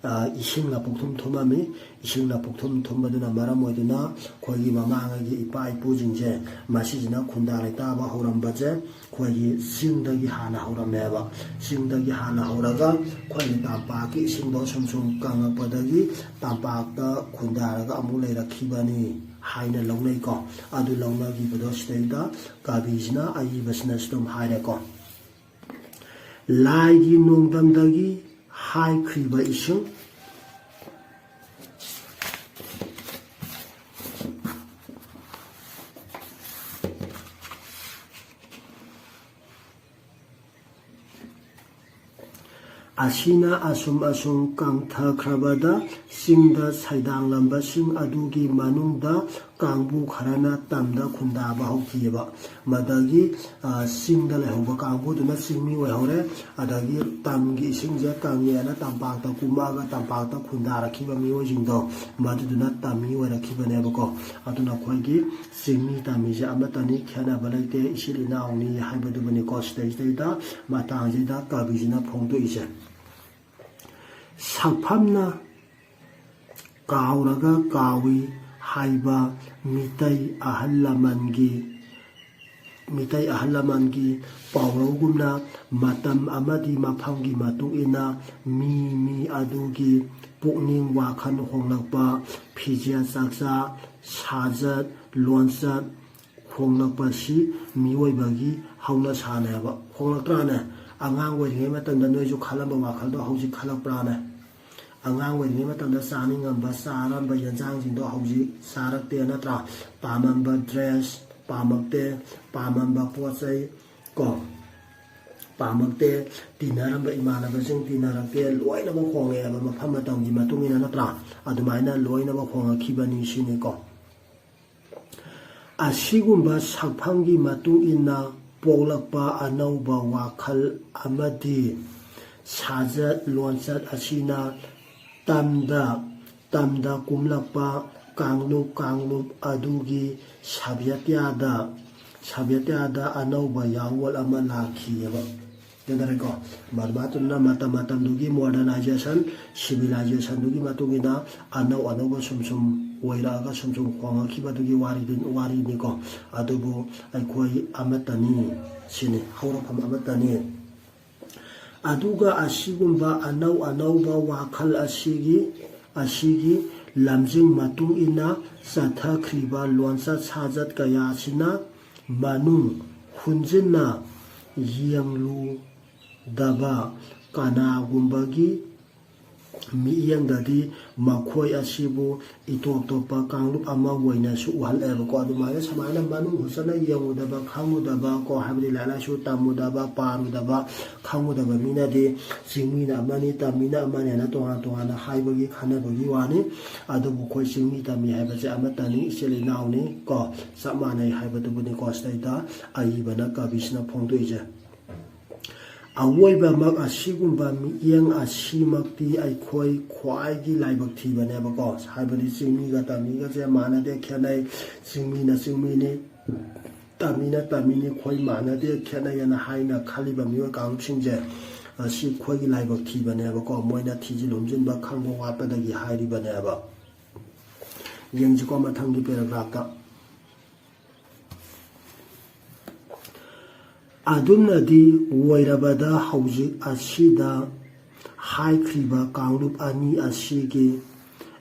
ꯑ, ꯏꯁꯤꯡꯅ ꯄꯨꯛꯊꯨꯝ ꯊꯨꯝꯃꯝꯃꯤ꯫ ꯏꯁꯤꯡꯅ ꯄꯨꯛꯊꯨꯝ ꯊꯨꯝꯕꯗꯨꯅ ꯃꯔꯝ ꯑꯣꯏꯗꯨꯅ ꯑꯩꯈꯣꯏꯒꯤ ꯃꯃꯥꯡꯉꯩꯒꯤ ꯏꯄꯥ ꯏꯄꯨꯁꯤꯡꯁꯦ, ꯃꯁꯤꯁꯤꯅ ꯈꯨꯟꯗꯥ ꯂꯩꯇꯥꯕ ꯍꯧꯔꯝꯕꯁꯦ ꯑꯩꯈꯣꯏꯒꯤ ꯆꯤꯡꯗꯒꯤ ꯍꯥꯟꯅ ꯍꯧꯔꯝꯃꯦꯕ꯫ ꯆꯤꯡꯗꯒꯤ ꯍꯥꯟꯅ ꯍꯧꯔꯒ ꯑꯩꯈꯣꯏꯒꯤ ꯇꯝꯄꯥꯛꯀꯤ ꯏꯁꯤꯡꯗꯣ ꯁꯨꯝ ꯁꯨꯝ ꯀꯪꯉꯛꯄꯗꯒꯤ ꯇꯝꯄꯥꯛꯇ ꯈꯨꯟꯗꯥꯔꯒ ꯑꯃꯨꯛ ꯂꯩꯔꯛꯈꯤꯕꯅꯤ ꯍꯥꯏꯅ ꯂꯧꯅꯩꯀꯣ꯫ ꯑꯗꯨ ꯂꯧꯅꯈꯤꯕꯗꯣ ꯁꯤꯗꯩꯗ ꯀꯕꯤꯁꯤꯅ, ꯑꯏꯕꯁꯤꯅꯁꯨ ꯑꯗꯨꯝ ꯍꯥꯏꯔꯦꯀꯣ꯫ ꯂꯥꯏꯒꯤ ꯅꯣꯡꯗꯝꯗꯒꯤ ꯍꯥꯏꯈ꯭ꯔꯤꯕ ꯏꯁꯤꯡ꯫ ꯑꯁꯤꯅ ꯑꯁꯨꯝ ꯑꯁꯨꯝ ꯀꯪꯊꯈ꯭ꯔꯕꯗ ꯆꯤꯡꯗ ꯁꯩꯗꯥꯡꯂꯝꯕꯁꯤꯡ ꯑꯗꯨꯒꯤ ꯃꯅꯨꯡꯗ ꯀꯥꯡꯕꯨ ꯈꯔꯅ ꯇꯝꯗ ꯈꯨꯟꯗꯥꯕ ꯍꯧꯈꯤꯑꯕ꯫ ꯃꯗꯒꯤ, ꯑ, ꯆꯤꯡꯗ ꯂꯩꯍꯧꯕ ꯀꯥꯡꯕꯨꯗꯨꯅ ꯆꯤꯡꯃꯤ ꯑꯣꯏꯍꯧꯔꯦ꯫ ꯑꯗꯒꯤ ꯇꯝꯒꯤ ꯏꯁꯤꯡꯁꯦ ꯀꯪꯉꯦꯅ ꯇꯝꯄꯥꯛꯇ ꯀꯨꯝꯃꯛꯑꯒ ꯇꯝꯄꯥꯛꯇ ꯈꯨꯟꯗꯥꯔꯛꯈꯤꯕ ꯃꯤꯑꯣꯏꯁꯤꯡꯗꯣ, ꯃꯗꯨꯗꯨꯅ ꯇꯝꯃꯤ ꯑꯣꯏꯔꯛꯈꯤꯕꯅꯦꯕꯀꯣ꯫ ꯑꯗꯨꯅ ꯑꯩꯈꯣꯏꯒꯤ ꯆꯤꯡꯃꯤ ꯇꯝꯃꯤꯁꯦ ꯑꯃꯠꯇꯅꯤ, ꯈꯦꯠꯅꯕ ꯂꯩꯇꯦ, ꯏꯆꯤꯜ ꯏꯅꯥꯎꯅꯤ ꯍꯥꯏꯕꯗꯨꯕꯨꯅꯤꯀꯣ꯫ ꯁꯤꯗꯩꯁꯤꯗꯩꯗ ꯃꯇꯥꯡꯁꯤꯗ ꯀꯕꯤꯁꯤꯅ ꯐꯣꯡꯗꯣꯛꯏꯁꯦ꯫ ꯁꯛꯐꯝꯅ ꯀꯥꯎꯔꯒ ꯀꯥꯎꯏ ꯍꯥꯏꯕ ꯃꯤꯇꯩ ꯑꯍꯜ ꯂꯃꯟꯒꯤ ꯃꯤꯇꯩ ꯑꯍꯜ ꯂꯃꯟꯒꯤ ꯄꯥꯎꯔꯧꯒꯨꯝꯅ ꯃꯇꯝ ꯑꯃꯗꯤ ꯃꯐꯝꯒꯤ ꯃꯇꯨꯡ ꯏꯟꯅ ꯃꯤ ꯃꯤ ꯑꯗꯨꯒꯤ ꯄꯨꯛꯅꯤꯡ ꯋꯥꯈꯜ ꯍꯣꯡꯂꯛꯄ, ꯐꯤꯖꯦꯠ ꯆꯥꯛꯆꯥ, ꯁꯥꯖꯠ ꯂꯣꯟꯆꯠ ꯍꯣꯡꯂꯛꯄꯁꯤ ꯃꯤꯑꯣꯏꯕꯒꯤ ꯍꯧꯅꯁꯥꯅꯦꯕ꯫ ꯍꯣꯡꯂꯛꯇ꯭ꯔꯥꯅꯦ? ꯑꯉꯥꯡ ꯑꯣꯏꯔꯤꯉꯩ ꯃꯇꯝꯗ ꯅꯣꯏꯁꯨ ꯈꯜꯂꯝꯕ ꯋꯥꯈꯜꯗꯣ ꯍꯧꯖꯤꯛ ꯈꯜꯂꯛꯄ꯭ꯔꯥꯅꯦ? ꯑꯉꯥꯡ ꯑꯣꯏꯔꯤꯉꯩ ꯃꯇꯝꯗ ꯆꯥꯅꯤꯡꯉꯝꯕ, ꯆꯥꯔꯝꯕ ꯌꯦꯟꯁꯥꯡꯁꯤꯡꯗꯣ ꯍꯧꯖꯤꯛ ꯆꯥꯔꯛꯇꯦ ꯅꯠꯇ꯭ꯔꯥ? ꯄꯥꯝꯃꯝꯕ ꯗ꯭ꯔꯦꯁ ꯄꯥꯝꯃꯛꯇꯦ, ꯄꯥꯝꯃꯝꯕ ꯄꯣꯠ ꯆꯩ ꯀꯣ ꯄꯥꯝꯃꯛꯇꯦ, ꯇꯤꯟꯅꯔꯝꯕ ꯏꯃꯥꯟꯅꯕꯁꯤꯡ ꯇꯤꯟꯅꯔꯛꯇꯦ, ꯂꯣꯏꯅꯃꯛ ꯍꯣꯡꯉꯛꯑꯦꯕ ꯃꯐꯝ ꯃꯇꯝꯒꯤ ꯃꯇꯨꯡ ꯏꯟꯅ ꯅꯠꯇ꯭ꯔꯥ? ꯑꯗꯨꯃꯥꯏꯅ ꯂꯣꯏꯅꯃꯛ ꯍꯣꯡꯉꯛꯈꯤꯕꯅꯤ ꯁꯤꯅꯤꯀꯣ꯫ ꯑꯁꯤꯒꯨꯝꯕ ꯁꯛꯐꯝꯒꯤ ꯃꯇꯨꯡ ꯏꯟꯅ ꯄꯣꯛꯂꯛꯄ ꯑꯅꯧꯕ ꯋꯥꯈꯜ ꯑꯃꯗꯤ ꯁꯥꯖꯠ ꯂꯣꯟꯆꯠ ꯑꯁꯤꯅ ꯇꯝꯗ ꯇꯝꯗ ꯀꯨꯝꯂꯛꯄ ꯀꯥꯡꯂꯨꯞ ꯀꯥꯡꯂꯨꯞ ꯑꯗꯨꯒꯤ ꯁꯚ꯭ꯌꯇꯥꯗ ꯁꯚ꯭ꯌꯇꯥꯗ ꯑꯅꯧꯕ ꯌꯥꯑꯣꯜ ꯑꯃ ꯂꯥꯛꯈꯤꯑꯕ꯫ ꯒ꯭ꯌꯥꯟ ꯇꯥꯔꯦꯀꯣ? ꯃꯗꯨꯃꯥꯏꯅ ꯃꯇꯝ ꯃꯇꯝꯗꯨꯒꯤ ꯃꯣꯗꯔꯅꯥꯏꯖꯦꯁꯟ, ꯁꯤꯚꯤꯂꯥꯏꯖꯦꯁꯟꯗꯨꯒꯤ ꯃꯇꯨꯡ ꯏꯟꯅ ꯑꯅꯧ ꯑꯅꯧꯕ ꯁꯨꯝ ꯁꯨꯝ ꯑꯣꯏꯔꯛꯑꯒ ꯁꯨꯝ ꯁꯨꯝ ꯍꯣꯡꯉꯛꯈꯤꯕꯗꯨꯒꯤ ꯋꯥꯔꯤꯗꯨ ꯋꯥꯔꯤꯅꯤꯀꯣ꯫ ꯑꯗꯨꯕꯨ ꯑꯩꯈꯣꯏ ꯑꯃꯠꯇꯅꯤ ꯁꯤꯅꯤ, ꯍꯧꯔꯛꯐꯝ ꯑꯃꯠꯇꯅꯤ꯫ ꯑꯗꯨꯒ ꯑꯁꯤꯒꯨꯝꯕ ꯑꯅꯧ ꯑꯅꯧꯕ ꯋꯥꯈꯜ ꯑꯁꯤꯒꯤ ꯑꯁꯤꯒꯤ ꯂꯝꯖꯤꯡ ꯃꯇꯨꯡ ꯏꯟꯅ ꯆꯠꯊꯈ꯭ꯔꯤꯕ ꯂꯣꯟꯆꯠ ꯁꯥꯖꯠ ꯀꯌꯥꯁꯤꯅ ꯃꯅꯨꯡ ꯍꯨꯟꯖꯤꯟꯅ ꯌꯦꯡꯂꯨꯗꯕ ꯀꯅꯥꯒꯨꯝꯕꯒꯤ ꯃꯤꯠꯌꯦꯡꯗꯗꯤ ꯃꯈꯣꯏ ꯑꯁꯤꯕꯨ ꯏꯇꯣꯞ ꯇꯣꯞꯄ ꯀꯥꯡꯂꯨꯞ ꯑꯃ ꯑꯣꯏꯅꯁꯨ ꯎꯍꯜꯂꯦꯕꯀꯣ꯫ ꯑꯗꯨꯃꯥꯏꯅ ꯁꯨꯃꯥꯏꯅ ꯃꯅꯨꯡ ꯍꯨꯠꯆꯟꯅ ꯌꯦꯡꯉꯨꯗꯕ, ꯈꯪꯉꯨꯗꯕ ꯀꯣ, ꯍꯥꯏꯕꯗꯤ ꯂꯥꯏꯔꯤꯛ ꯂꯥꯏꯁꯨ ꯇꯝꯃꯨꯗꯕ, ꯄꯥꯔꯨꯗꯕ, ꯈꯪꯉꯨꯗꯕ ꯃꯤꯅꯗꯤ ꯆꯤꯡꯃꯤꯅ ꯑꯃꯅꯤ, ꯇꯝꯃꯤꯅ ꯑꯃꯅꯤ ꯍꯥꯏꯅ ꯇꯣꯉꯥꯟ ꯇꯣꯉꯥꯟꯅ ꯍꯥꯏꯕꯒꯤ ꯈꯟꯅꯕꯒꯤ ꯋꯥꯅꯤ꯫ ꯑꯗꯨꯕꯨ ꯑꯩꯈꯣꯏ ꯆꯤꯡꯃꯤ ꯇꯝꯃꯤ ꯍꯥꯏꯕꯁꯦ ꯑꯃꯠꯇꯅꯤ, ꯏꯆꯤꯜ ꯏꯅꯥꯎꯅꯤ ꯀꯣ, ꯆꯞ ꯃꯥꯟꯅꯩ ꯍꯥꯏꯕꯗꯨꯕꯨꯅꯤꯀꯣ ꯁꯤꯗꯩꯗ ꯑꯏꯕꯅ, ꯀꯕꯤꯁꯤꯅ ꯐꯣꯡꯗꯣꯛꯏꯁꯦ꯫ ꯑꯋꯣꯏꯕꯃꯛ ꯑꯁꯤꯒꯨꯝꯕ ꯃꯤꯠꯌꯦꯡ ꯑꯁꯤꯃꯛꯇꯤ ꯑꯩꯈꯣꯏ ꯈ꯭ꯋꯥꯏꯒꯤ ꯂꯥꯏꯕꯛ ꯊꯤꯕꯅꯦꯕꯀꯣ꯫ ꯍꯥꯏꯕꯗꯤ ꯆꯤꯡꯃꯤꯒ ꯇꯝꯃꯤꯒꯁꯦ ꯃꯥꯟꯅꯗꯦ, ꯈꯦꯠꯅꯩ꯫ ꯆꯤꯡꯃꯤꯅ ꯆꯤꯡꯃꯤꯅꯤ, ꯇꯝꯃꯤꯅ ꯇꯝꯃꯤꯅꯤ, ꯑꯩꯈꯣꯏ ꯃꯥꯟꯅꯗꯦ, ꯈꯦꯠꯅꯩ ꯍꯥꯏꯅ ꯍꯥꯏꯅ ꯈꯜꯂꯤꯕ ꯃꯤꯑꯣꯏ ꯀꯥꯡꯂꯨꯞꯁꯤꯡꯁꯦ, ꯑꯁꯤ ꯑꯩꯈꯣꯏꯒꯤ ꯂꯥꯏꯕꯛ ꯊꯤꯕꯅꯦꯕꯀꯣ꯫ ꯃꯣꯏꯅ ꯊꯤꯖꯤꯟ ꯍꯨꯝꯖꯤꯟꯕ ꯈꯪꯕ ꯋꯥꯠꯄꯗꯒꯤ ꯍꯥꯏꯔꯤꯕꯅꯦꯕ꯫ ꯌꯦꯡꯁꯤꯀꯣ ꯃꯊꯪꯒꯤ ꯄꯦꯔꯥꯒ꯭ꯔꯥꯐꯇ꯫ ꯑꯗꯨꯝꯅꯗꯤ ꯑꯣꯏꯔꯕꯗ ꯍꯧꯖꯤꯛ ꯑꯁꯤꯗ ꯍꯥꯏꯈ꯭ꯔꯤꯕ ꯀꯥꯡꯂꯨꯞ ꯑꯅꯤ ꯑꯁꯤꯒꯤ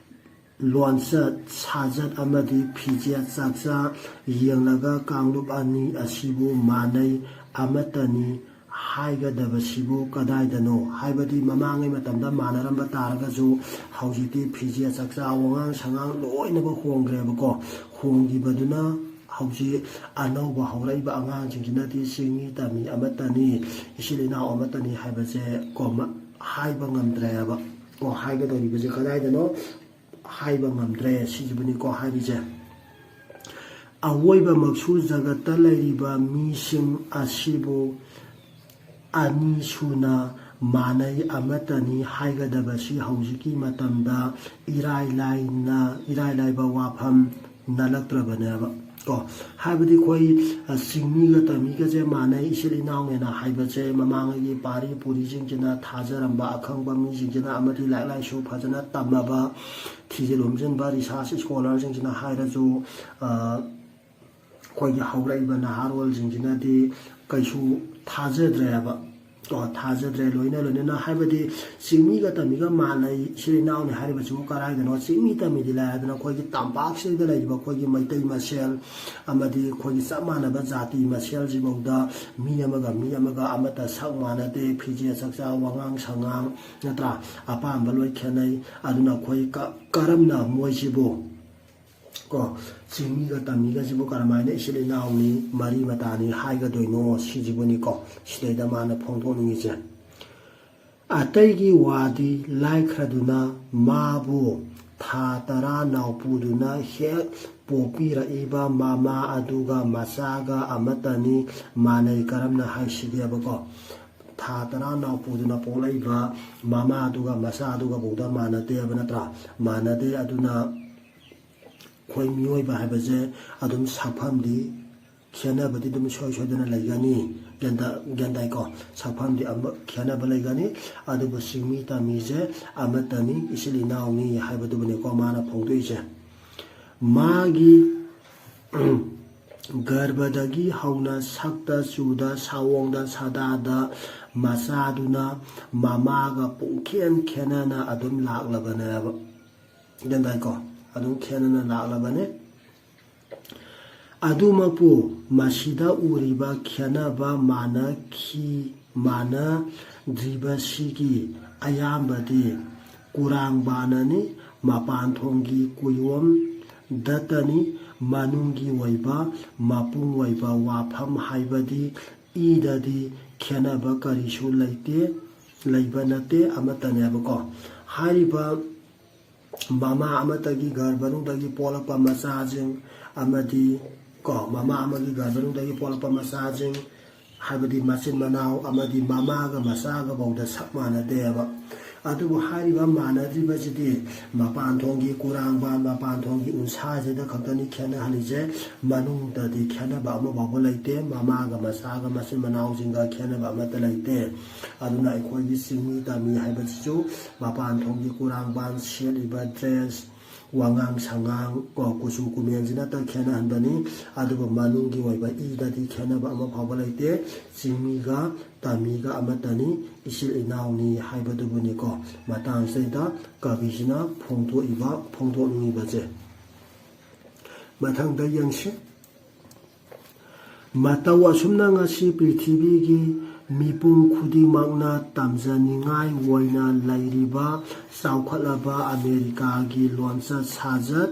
ꯂꯣꯟꯆꯠ ꯁꯥꯖꯠ ꯑꯃꯗꯤ ꯐꯤꯖꯦꯠ ꯆꯥꯛꯆꯥ ꯌꯦꯡꯂꯒ ꯀꯥꯡꯂꯨꯞ ꯑꯅꯤ ꯑꯁꯤꯕꯨ ꯃꯥꯟꯅꯩ, ꯑꯃꯠꯇꯅꯤ ꯍꯥꯏꯒꯗꯕꯁꯤꯕꯨ ꯀꯗꯥꯏꯗꯅꯣ? ꯍꯥꯏꯕꯗꯤ ꯃꯃꯥꯡꯉꯩ ꯃꯇꯝꯗ ꯃꯥꯟꯅꯔꯝꯕ ꯇꯥꯔꯒꯁꯨ ꯍꯧꯖꯤꯛꯇꯤ ꯐꯤꯖꯦꯠ ꯆꯥꯛꯆꯥ ꯋꯥꯉꯥꯡ ꯁꯉꯥꯡ ꯂꯣꯏꯅꯃꯛ ꯍꯣꯡꯈ꯭ꯔꯦꯕꯀꯣ꯫ ꯍꯣꯡꯈꯤꯕꯗꯨꯅ ꯍꯧꯖꯤꯛ ꯑꯅꯧꯕ ꯍꯧꯔꯛꯏꯕ ꯑꯉꯥꯡꯁꯤꯡꯁꯤꯅꯗꯤ ꯆꯤꯡꯃꯤ ꯇꯝꯃꯤ ꯑꯃꯠꯇꯅꯤ, ꯏꯆꯤꯜ ꯏꯅꯥꯎ ꯑꯃꯠꯇꯅꯤ ꯍꯥꯏꯕꯁꯦ ꯀꯣ ꯃ-, ꯍꯥꯏꯕ ꯉꯝꯗ꯭ꯔꯦꯕ꯫ ꯀꯣ ꯍꯥꯏꯒꯗꯧꯔꯤꯕꯁꯦ ꯀꯗꯥꯏꯗꯅꯣ? ꯍꯥꯏꯕ ꯉꯝꯗ꯭ꯔꯦ꯫ ꯁꯤꯁꯤꯕꯨꯅꯤꯀꯣ ꯍꯥꯏꯔꯤꯁꯦ꯫ ꯑꯋꯣꯏꯕꯃꯛꯁꯨ ꯖꯒꯠꯇ ꯂꯩꯔꯤꯕ ꯃꯤꯁꯤꯡ ꯑꯁꯤꯕꯨ ꯑꯅꯤꯁꯨꯅ ꯃꯥꯟꯅꯩ, ꯑꯃꯠꯇꯅꯤ ꯍꯥꯏꯒꯗꯕꯁꯤ ꯍꯧꯖꯤꯛꯀꯤ ꯃꯇꯝꯗ ꯏꯔꯥꯏ ꯂꯥꯏꯅ, ꯏꯔꯥꯏ ꯂꯥꯏꯕ ꯋꯥꯐꯝ ꯅꯠꯂꯛꯇ꯭ꯔꯕꯅꯦꯕ꯫ ꯀꯣ ꯍꯥꯏꯕꯗꯤ ꯑꯩꯈꯣꯏ, ꯑ, ꯆꯤꯡꯃꯤꯒ ꯇꯝꯃꯤꯒꯁꯦ ꯃꯥꯟꯅꯩ, ꯏꯆꯤꯜ ꯏꯅꯥꯎꯅꯦꯅ ꯍꯥꯏꯕꯁꯦ ꯃꯃꯥꯡꯉꯩꯒꯤ ꯄꯥꯔꯤ ꯄꯨꯔꯤꯁꯤꯡꯁꯤꯅ, ꯊꯥꯖꯔꯝꯕ ꯑꯈꯪꯕ ꯃꯤꯁꯤꯡꯁꯤꯅ ꯑꯃꯗꯤ ꯂꯥꯏꯔꯤꯛ ꯂꯥꯏꯁꯨ ꯐꯖꯅ ꯇꯝꯃꯕ, ꯊꯤꯖꯤꯜ ꯍꯨꯝꯖꯤꯟꯕ research scholarꯁꯤꯡꯁꯤꯅ ꯍꯥꯏꯔꯁꯨ, ꯑ, ꯑꯩꯈꯣꯏꯒꯤ ꯍꯧꯔꯛꯏꯕ ꯅꯍꯥꯔꯣꯜꯁꯤꯡꯁꯤꯅꯗꯤ ꯀꯩꯁꯨ ꯊꯥꯖꯗ꯭ꯔꯦꯕ꯫ ꯀꯣ ꯊꯥꯖꯗ꯭ꯔꯦ꯫ ꯂꯣꯏꯅ ꯂꯣꯏꯅꯅ ꯍꯥꯏꯕꯗꯤ ꯆꯤꯡꯃꯤꯒ ꯇꯝꯃꯤꯒ ꯃꯥꯟꯅꯩ, ꯏꯆꯤꯜ ꯏꯅꯥꯎꯅꯤ ꯍꯥꯏꯔꯤꯕꯁꯤꯕꯨ ꯀꯔꯥꯏꯗꯅꯣ? ꯆꯤꯡꯃꯤ ꯇꯝꯃꯤꯗꯤ ꯂꯥꯏꯔꯗꯅ ꯑꯩꯈꯣꯏꯒꯤ ꯇꯝꯄꯥꯛꯁꯤꯗ ꯂꯩꯔꯤꯕ ꯑꯩꯈꯣꯏꯒꯤ ꯃꯩꯇꯩ ꯃꯁꯦꯜ ꯑꯃꯗꯤ ꯑꯩꯈꯣꯏꯒꯤ ꯆꯞ ꯃꯥꯟꯅꯕ ꯖꯥꯇꯤ ꯃꯁꯦꯜꯁꯤꯐꯥꯎꯗ ꯃꯤ ꯑꯃꯒ ꯃꯤ ꯑꯃꯒ ꯑꯃꯠꯇ ꯁꯛ ꯃꯥꯟꯅꯗꯦ, ꯐꯤꯖꯦꯠ ꯆꯛꯆꯥ, ꯋꯥꯉꯥꯡ ꯁꯉꯥꯡ, ꯅꯠꯇ꯭ꯔꯥ? ꯑꯄꯥꯝꯕ ꯂꯣꯏ ꯈꯦꯠꯅꯩ꯫ ꯑꯗꯨꯅ ꯑꯩꯈꯣꯏ ꯀ-, ꯀꯔꯝꯅ ꯃꯣꯏꯁꯤꯕꯨ ꯀꯣ ꯆꯤꯡꯃꯤꯒ ꯇꯝꯃꯤꯒꯁꯤꯕꯨ ꯀꯔꯝꯍꯥꯏꯅ ꯏꯆꯤꯜ ꯏꯅꯥꯎꯅꯤ, ꯃꯔꯤ ꯃꯇꯥꯅꯤ ꯍꯥꯏꯒꯗꯣꯏꯅꯣ? ꯁꯤꯁꯤꯕꯨꯅꯤꯀꯣ ꯁꯤꯗꯩꯗ ꯃꯥꯅ ꯐꯣꯡꯗꯣꯛꯅꯤꯡꯉꯤꯁꯦ꯫ ꯑꯇꯩꯒꯤ ꯋꯥꯗꯤ ꯂꯥꯏꯈ꯭ꯔꯗꯨꯅ ꯃꯥꯕꯨ ꯊꯥ ꯇꯔꯥ ꯅꯥꯎꯄꯨꯗꯨꯅ ꯍꯦꯛ ꯄꯣꯛꯄꯤꯔꯛꯏꯕ ꯃꯃꯥ ꯑꯗꯨꯒ ꯃꯆꯥꯒ ꯑꯃꯠꯇꯅꯤ, ꯃꯥꯟꯅꯩ꯫ ꯀꯔꯝꯅ ꯍꯥꯏꯁꯤꯒꯦꯕꯀꯣ? ꯊꯥ ꯇꯔꯥ ꯅꯥꯎꯄꯨꯗꯨꯅ ꯄꯣꯛꯂꯛꯏꯕ ꯃꯃꯥ ꯑꯗꯨꯒ ꯃꯆꯥ ꯑꯗꯨꯒ ꯐꯥꯎꯗ ꯃꯥꯟꯅꯗꯦꯕ ꯅꯠꯇ꯭ꯔꯥ? ꯃꯥꯟꯅꯗꯦ꯫ ꯑꯗꯨꯅ ꯑꯩꯈꯣꯏ ꯃꯤꯑꯣꯏꯕ ꯍꯥꯏꯕꯁꯦ ꯑꯗꯨꯝ ꯁꯛꯐꯝꯗꯤ ꯈꯦꯠꯅꯕꯗꯤ ꯑꯗꯨꯝ ꯁꯣꯏ ꯁꯣꯏꯗꯅ ꯂꯩꯒꯅꯤ꯫ ꯒ꯭ꯌꯥꯟ ꯇꯥ-, ꯒ꯭ꯌꯥꯟ ꯇꯥꯏꯀꯣ? ꯁꯛꯐꯝꯗꯤ ꯑꯃ ꯈꯦꯠꯅꯕ ꯂꯩꯒꯅꯤ꯫ ꯑꯗꯨꯕꯨ ꯆꯤꯡꯃꯤ ꯇꯝꯃꯤꯁꯦ ꯑꯃꯠꯇꯅꯤ, ꯏꯆꯤꯜ ꯏꯅꯥꯎꯅꯤ ꯍꯥꯏꯕꯗꯨꯕꯨꯅꯤꯀꯣ ꯃꯥꯅ ꯐꯣꯡꯗꯣꯛꯏꯁꯦ꯫ ꯃꯥꯒꯤ ꯒꯔꯚꯗꯒꯤ ꯍꯧꯅ ꯁꯛꯇ ꯆꯨꯗ ꯁꯥꯑꯣꯡꯗ ꯁꯥꯗꯥꯗ ꯃꯆꯥꯗꯨꯅ ꯃꯃꯥꯒ ꯄꯨꯡꯈꯦꯟ ꯈꯦꯟꯅꯅ ꯑꯗꯨꯝ ꯂꯥꯛꯂꯕꯅꯦꯕ꯫ ꯒ꯭ꯌꯥꯟ ꯇꯥꯏꯀꯣ? ꯑꯗꯨꯝ ꯈꯦꯟꯅꯅ ꯂꯥꯛꯂꯕꯅꯦ꯫ ꯑꯗꯨꯃꯛꯄꯨ ꯃꯁꯤꯗ ꯎꯔꯤꯕ ꯈꯦꯟꯅꯕ ꯃꯥꯟꯅꯈꯤ ꯃꯥꯟꯅꯗ꯭ꯔꯤꯕꯁꯤꯒꯤ ꯑꯌꯥꯝꯕꯗꯤ ꯀꯨꯔꯥꯡꯕꯥꯅꯅꯤ꯫ ꯃꯄꯥꯟ ꯊꯣꯡꯒꯤ ꯀꯨꯌꯣꯝ ꯗꯠꯇꯅꯤ꯫ ꯃꯅꯨꯡꯒꯤ ꯑꯣꯏꯕ ꯃꯄꯨꯡ ꯑꯣꯏꯕ ꯋꯥꯐꯝ ꯍꯥꯏꯕꯗꯤ ꯏꯗꯗꯤ ꯈꯦꯟꯅꯕ ꯀꯔꯤꯁꯨ ꯂꯩꯇꯦ, ꯂꯩꯕ ꯅꯠꯇꯦ, ꯑꯃꯠꯇꯅꯦꯕꯀꯣ꯫ ꯍꯥꯏꯔꯤꯕ ꯃꯃꯥ ꯑꯃꯠꯇꯒꯤ ꯒꯔꯚꯅꯨꯡꯗꯒꯤ ꯄꯣꯛꯂꯛꯄ ꯃꯆꯥꯁꯤꯡ ꯑꯃꯗꯤ ꯀꯣ, ꯃꯃꯥ ꯑꯃꯒꯤ ꯒꯔꯚꯅꯨꯡꯗꯒꯤ ꯄꯣꯛꯂꯛꯄ ꯃꯆꯥꯁꯤꯡ, ꯍꯥꯏꯕꯗꯤ ꯃꯆꯤꯟ ꯃꯅꯥꯎ ꯑꯃꯗꯤ ꯃꯃꯥꯒ ꯃꯆꯥꯒꯐꯥꯎꯗ ꯁꯛ ꯃꯥꯟꯅꯗꯦꯕ꯫ ꯑꯗꯨꯕꯨ ꯍꯥꯏꯔꯤꯕ ꯃꯥꯟꯅꯗ꯭ꯔꯤꯕꯁꯤꯗꯤ ꯃꯄꯥꯟ ꯊꯣꯡꯒꯤ ꯀꯨꯔꯥꯡꯕꯥꯟ, ꯃꯄꯥꯟ ꯊꯣꯡꯒꯤ ꯎꯟꯁꯥꯁꯤꯗ ꯈꯛꯇꯅꯤ ꯈꯦꯠꯅꯍꯜꯂꯤꯁꯦ꯫ ꯃꯅꯨꯡꯗꯗꯤ ꯈꯦꯠꯅꯕ ꯑꯃ ꯐꯥꯎꯕ ꯂꯩꯇꯦ꯫ ꯃꯃꯥꯒ ꯃꯆꯥꯒ ꯃꯆꯤꯟ ꯃꯅꯥꯎꯁꯤꯡꯒ ꯈꯦꯠꯅꯕ ꯑꯃꯠꯇ ꯂꯩꯇꯦ꯫ ꯑꯗꯨꯅ ꯑꯩꯈꯣꯏꯒꯤ ꯆꯤꯡꯃꯤ ꯇꯝꯃꯤ ꯍꯥꯏꯕꯁꯤꯁꯨ ꯃꯄꯥꯟ ꯊꯣꯡꯒꯤ ꯀꯨꯔꯥꯡꯕꯥꯟ, ꯁꯦꯠꯂꯤꯕ ꯗ꯭ꯔꯦꯁ, ꯋꯥꯉꯥꯡ ꯁꯉꯥꯡ, ꯀꯣ, ꯀꯨꯆꯨ ꯀꯨꯃꯦꯟꯁꯤꯅꯇ ꯈꯦꯠꯅꯍꯟꯕꯅꯤ꯫ ꯑꯗꯨꯕꯨ ꯃꯅꯨꯡꯒꯤ ꯑꯣꯏꯕ ꯏꯗꯗꯤ ꯈꯦꯠꯅꯕ ꯑꯃ ꯐꯥꯎꯕ ꯂꯩꯇꯦ꯫ ꯆꯤꯡꯃꯤꯒ ꯇꯝꯃꯤꯒ ꯑꯃꯠꯇꯅꯤ, ꯏꯆꯤꯜ ꯏꯅꯥꯎꯅꯤ ꯍꯥꯏꯕꯗꯨꯕꯨꯅꯤꯀꯣ ꯃꯇꯥꯡꯁꯤꯗ ꯀꯕꯤꯁꯤꯅ ꯐꯣꯡꯗꯣꯛꯏꯕ, ꯐꯣꯡꯗꯣꯛꯅꯤꯡꯉꯤꯕꯁꯦ꯫ ꯃꯊꯪꯗ ꯌꯦꯡꯁꯤ꯫ ꯃꯇꯧ ꯑꯁꯨꯝꯅ ꯉꯁꯤ ꯄ꯭ꯔꯤꯊꯤꯕꯤꯒꯤ ꯃꯤꯄꯨꯝ ꯈꯨꯗꯤꯡꯃꯛꯅ ꯇꯝꯖꯅꯤꯡꯉꯥꯏ ꯑꯣꯏꯅ ꯂꯩꯔꯤꯕ ꯆꯥꯎꯈꯠꯂꯕ ꯑꯃꯦꯔꯤꯀꯥꯒꯤ ꯂꯣꯟꯆꯠ ꯁꯥꯖꯠ,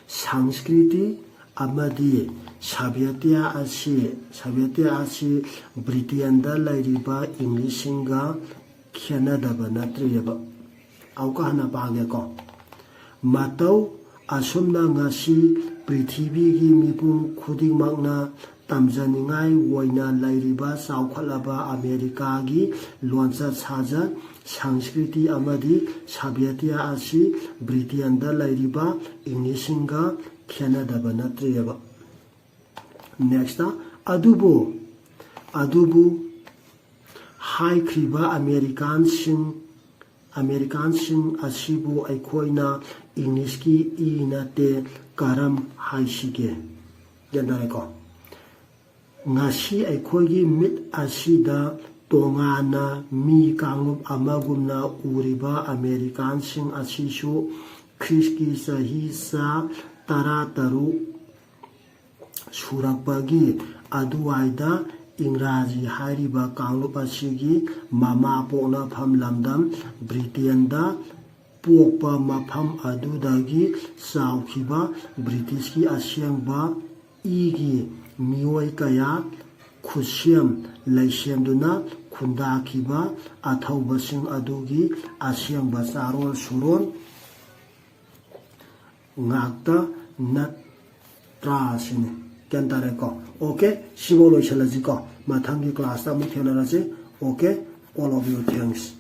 ꯁꯪꯁꯀ꯭ꯔꯤꯇꯤ ꯑꯃꯗꯤ ꯁꯥꯚ꯭ꯌꯇ꯭ꯌ ꯑꯁꯤ, ꯁꯥꯚ꯭ꯌꯇ꯭ꯌ ꯑꯁꯤ ꯕ꯭ꯔꯤꯇꯦꯟꯗ ꯂꯩꯔꯤꯕ ꯏꯪꯂꯤꯁꯁꯤꯡꯒ ꯈꯦꯠꯅꯗꯕ ꯅꯠꯇ꯭ꯔꯤꯑꯕ꯫ ꯑꯃꯨꯛꯀ ꯍꯟꯅ ꯄꯥꯒꯦꯀꯣ꯫ ꯃꯇꯧ ꯑꯁꯨꯝꯅ ꯉꯁꯤ ꯄ꯭ꯔꯤꯊꯤꯕꯤꯒꯤ ꯃꯤꯄꯨꯝ ꯈꯨꯗꯤꯡꯃꯛꯅ ꯇꯝꯖꯅꯤꯡꯉꯥꯏ ꯑꯣꯏꯅ ꯂꯩꯔꯤꯕ ꯆꯥꯎꯈꯠꯂꯕ ꯑꯃꯦꯔꯤꯀꯥꯒꯤ ꯂꯣꯟꯆꯠ ꯁꯥꯖꯠ, ꯁꯪꯁꯀ꯭ꯔꯤꯇꯤ ꯑꯃꯗꯤ ꯁꯥꯚ꯭ꯌꯇ꯭ꯌ ꯑꯁꯤ ꯕ꯭ꯔꯤꯇꯦꯟꯗ ꯂꯩꯔꯤꯕ ꯏꯪꯂꯤꯁꯁꯤꯡꯒ ꯈꯦꯠꯅꯗꯕ ꯅꯠꯇ꯭ꯔꯦꯕ꯫ ꯅꯦꯛꯁꯇ, ꯑꯗꯨꯕꯨ, ꯑꯗꯨꯕꯨ ꯍꯥꯏꯈ꯭ꯔꯤꯕ ꯑꯃꯦꯔꯤꯀꯥꯟꯁꯤꯡ, ꯑꯃꯦꯔꯤꯀꯥꯟꯁꯤꯡ ꯑꯁꯤꯕꯨ ꯑꯩꯈꯣꯏꯅ ꯏꯪꯂꯤꯁꯀꯤ ꯏ ꯅꯠꯇꯦ, ꯀꯔꯝ ꯍꯥꯏꯁꯤꯒꯦ? ꯒ꯭ꯌꯥꯟ ꯇꯥꯔꯦꯀꯣ? ꯉꯁꯤ ꯑꯩꯈꯣꯏꯒꯤ ꯃꯤꯠ ꯑꯁꯤꯗ ꯇꯣꯉꯥꯟꯅ ꯃꯤ ꯀꯥꯡꯂꯨꯞ ꯑꯃꯒꯨꯝꯅ ꯎꯔꯤꯕ ꯑꯃꯦꯔꯤꯀꯥꯟꯁꯤꯡ ꯑꯁꯤꯁꯨ ꯈ꯭ꯔꯤꯁꯀꯤ ꯆꯍꯤ ꯆꯥ ꯇꯔꯥ ꯇꯔꯨꯛ ꯁꯨꯔꯛꯄꯒꯤ ꯑꯗꯨꯋꯥꯏꯗ ꯏꯪꯒ꯭ꯔꯥꯖꯤ ꯍꯥꯏꯔꯤꯕ ꯀꯥꯡꯂꯨꯞ ꯑꯁꯤꯒꯤ ꯃꯃꯥ ꯄꯣꯛꯅꯐꯝ ꯂꯝꯗꯝ ꯕ꯭ꯔꯤꯇꯦꯟꯗ ꯄꯣꯛꯄ ꯃꯐꯝ ꯑꯗꯨꯗꯒꯤ ꯆꯥꯎꯈꯤꯕ ꯕ꯭ꯔꯤꯇꯤꯁꯀꯤ ꯑꯁꯦꯡꯕ ꯏꯒꯤ ꯃꯤꯑꯣꯏ ꯀꯌꯥ ꯈꯨꯠꯁꯦꯝ ꯂꯩꯁꯦꯝꯗꯨꯅ ꯈꯨꯟꯗꯥꯈꯤꯕ ꯑꯊꯧꯕꯁꯤꯡ ꯑꯗꯨꯒꯤ ꯑꯁꯦꯡꯕ ꯆꯥꯔꯣꯜ ꯁꯨꯔꯣꯜ ꯉꯥꯛꯇ ꯅꯠꯇ꯭ꯔꯥ ꯁꯤꯅꯤ꯫ ꯒ꯭ꯌꯥꯟ ꯇꯥꯔꯦꯀꯣ? ꯑꯣꯀꯦ, ꯁꯤꯐꯧ ꯂꯣꯏꯁꯤꯜꯂꯁꯤꯀꯣ꯫ ꯃꯊꯪꯒꯤ ꯀ꯭ꯂꯥꯁꯇ ꯑꯃꯨꯛ ꯊꯦꯡꯅꯔꯁꯤ꯫ Okay, all of you, thanks꯫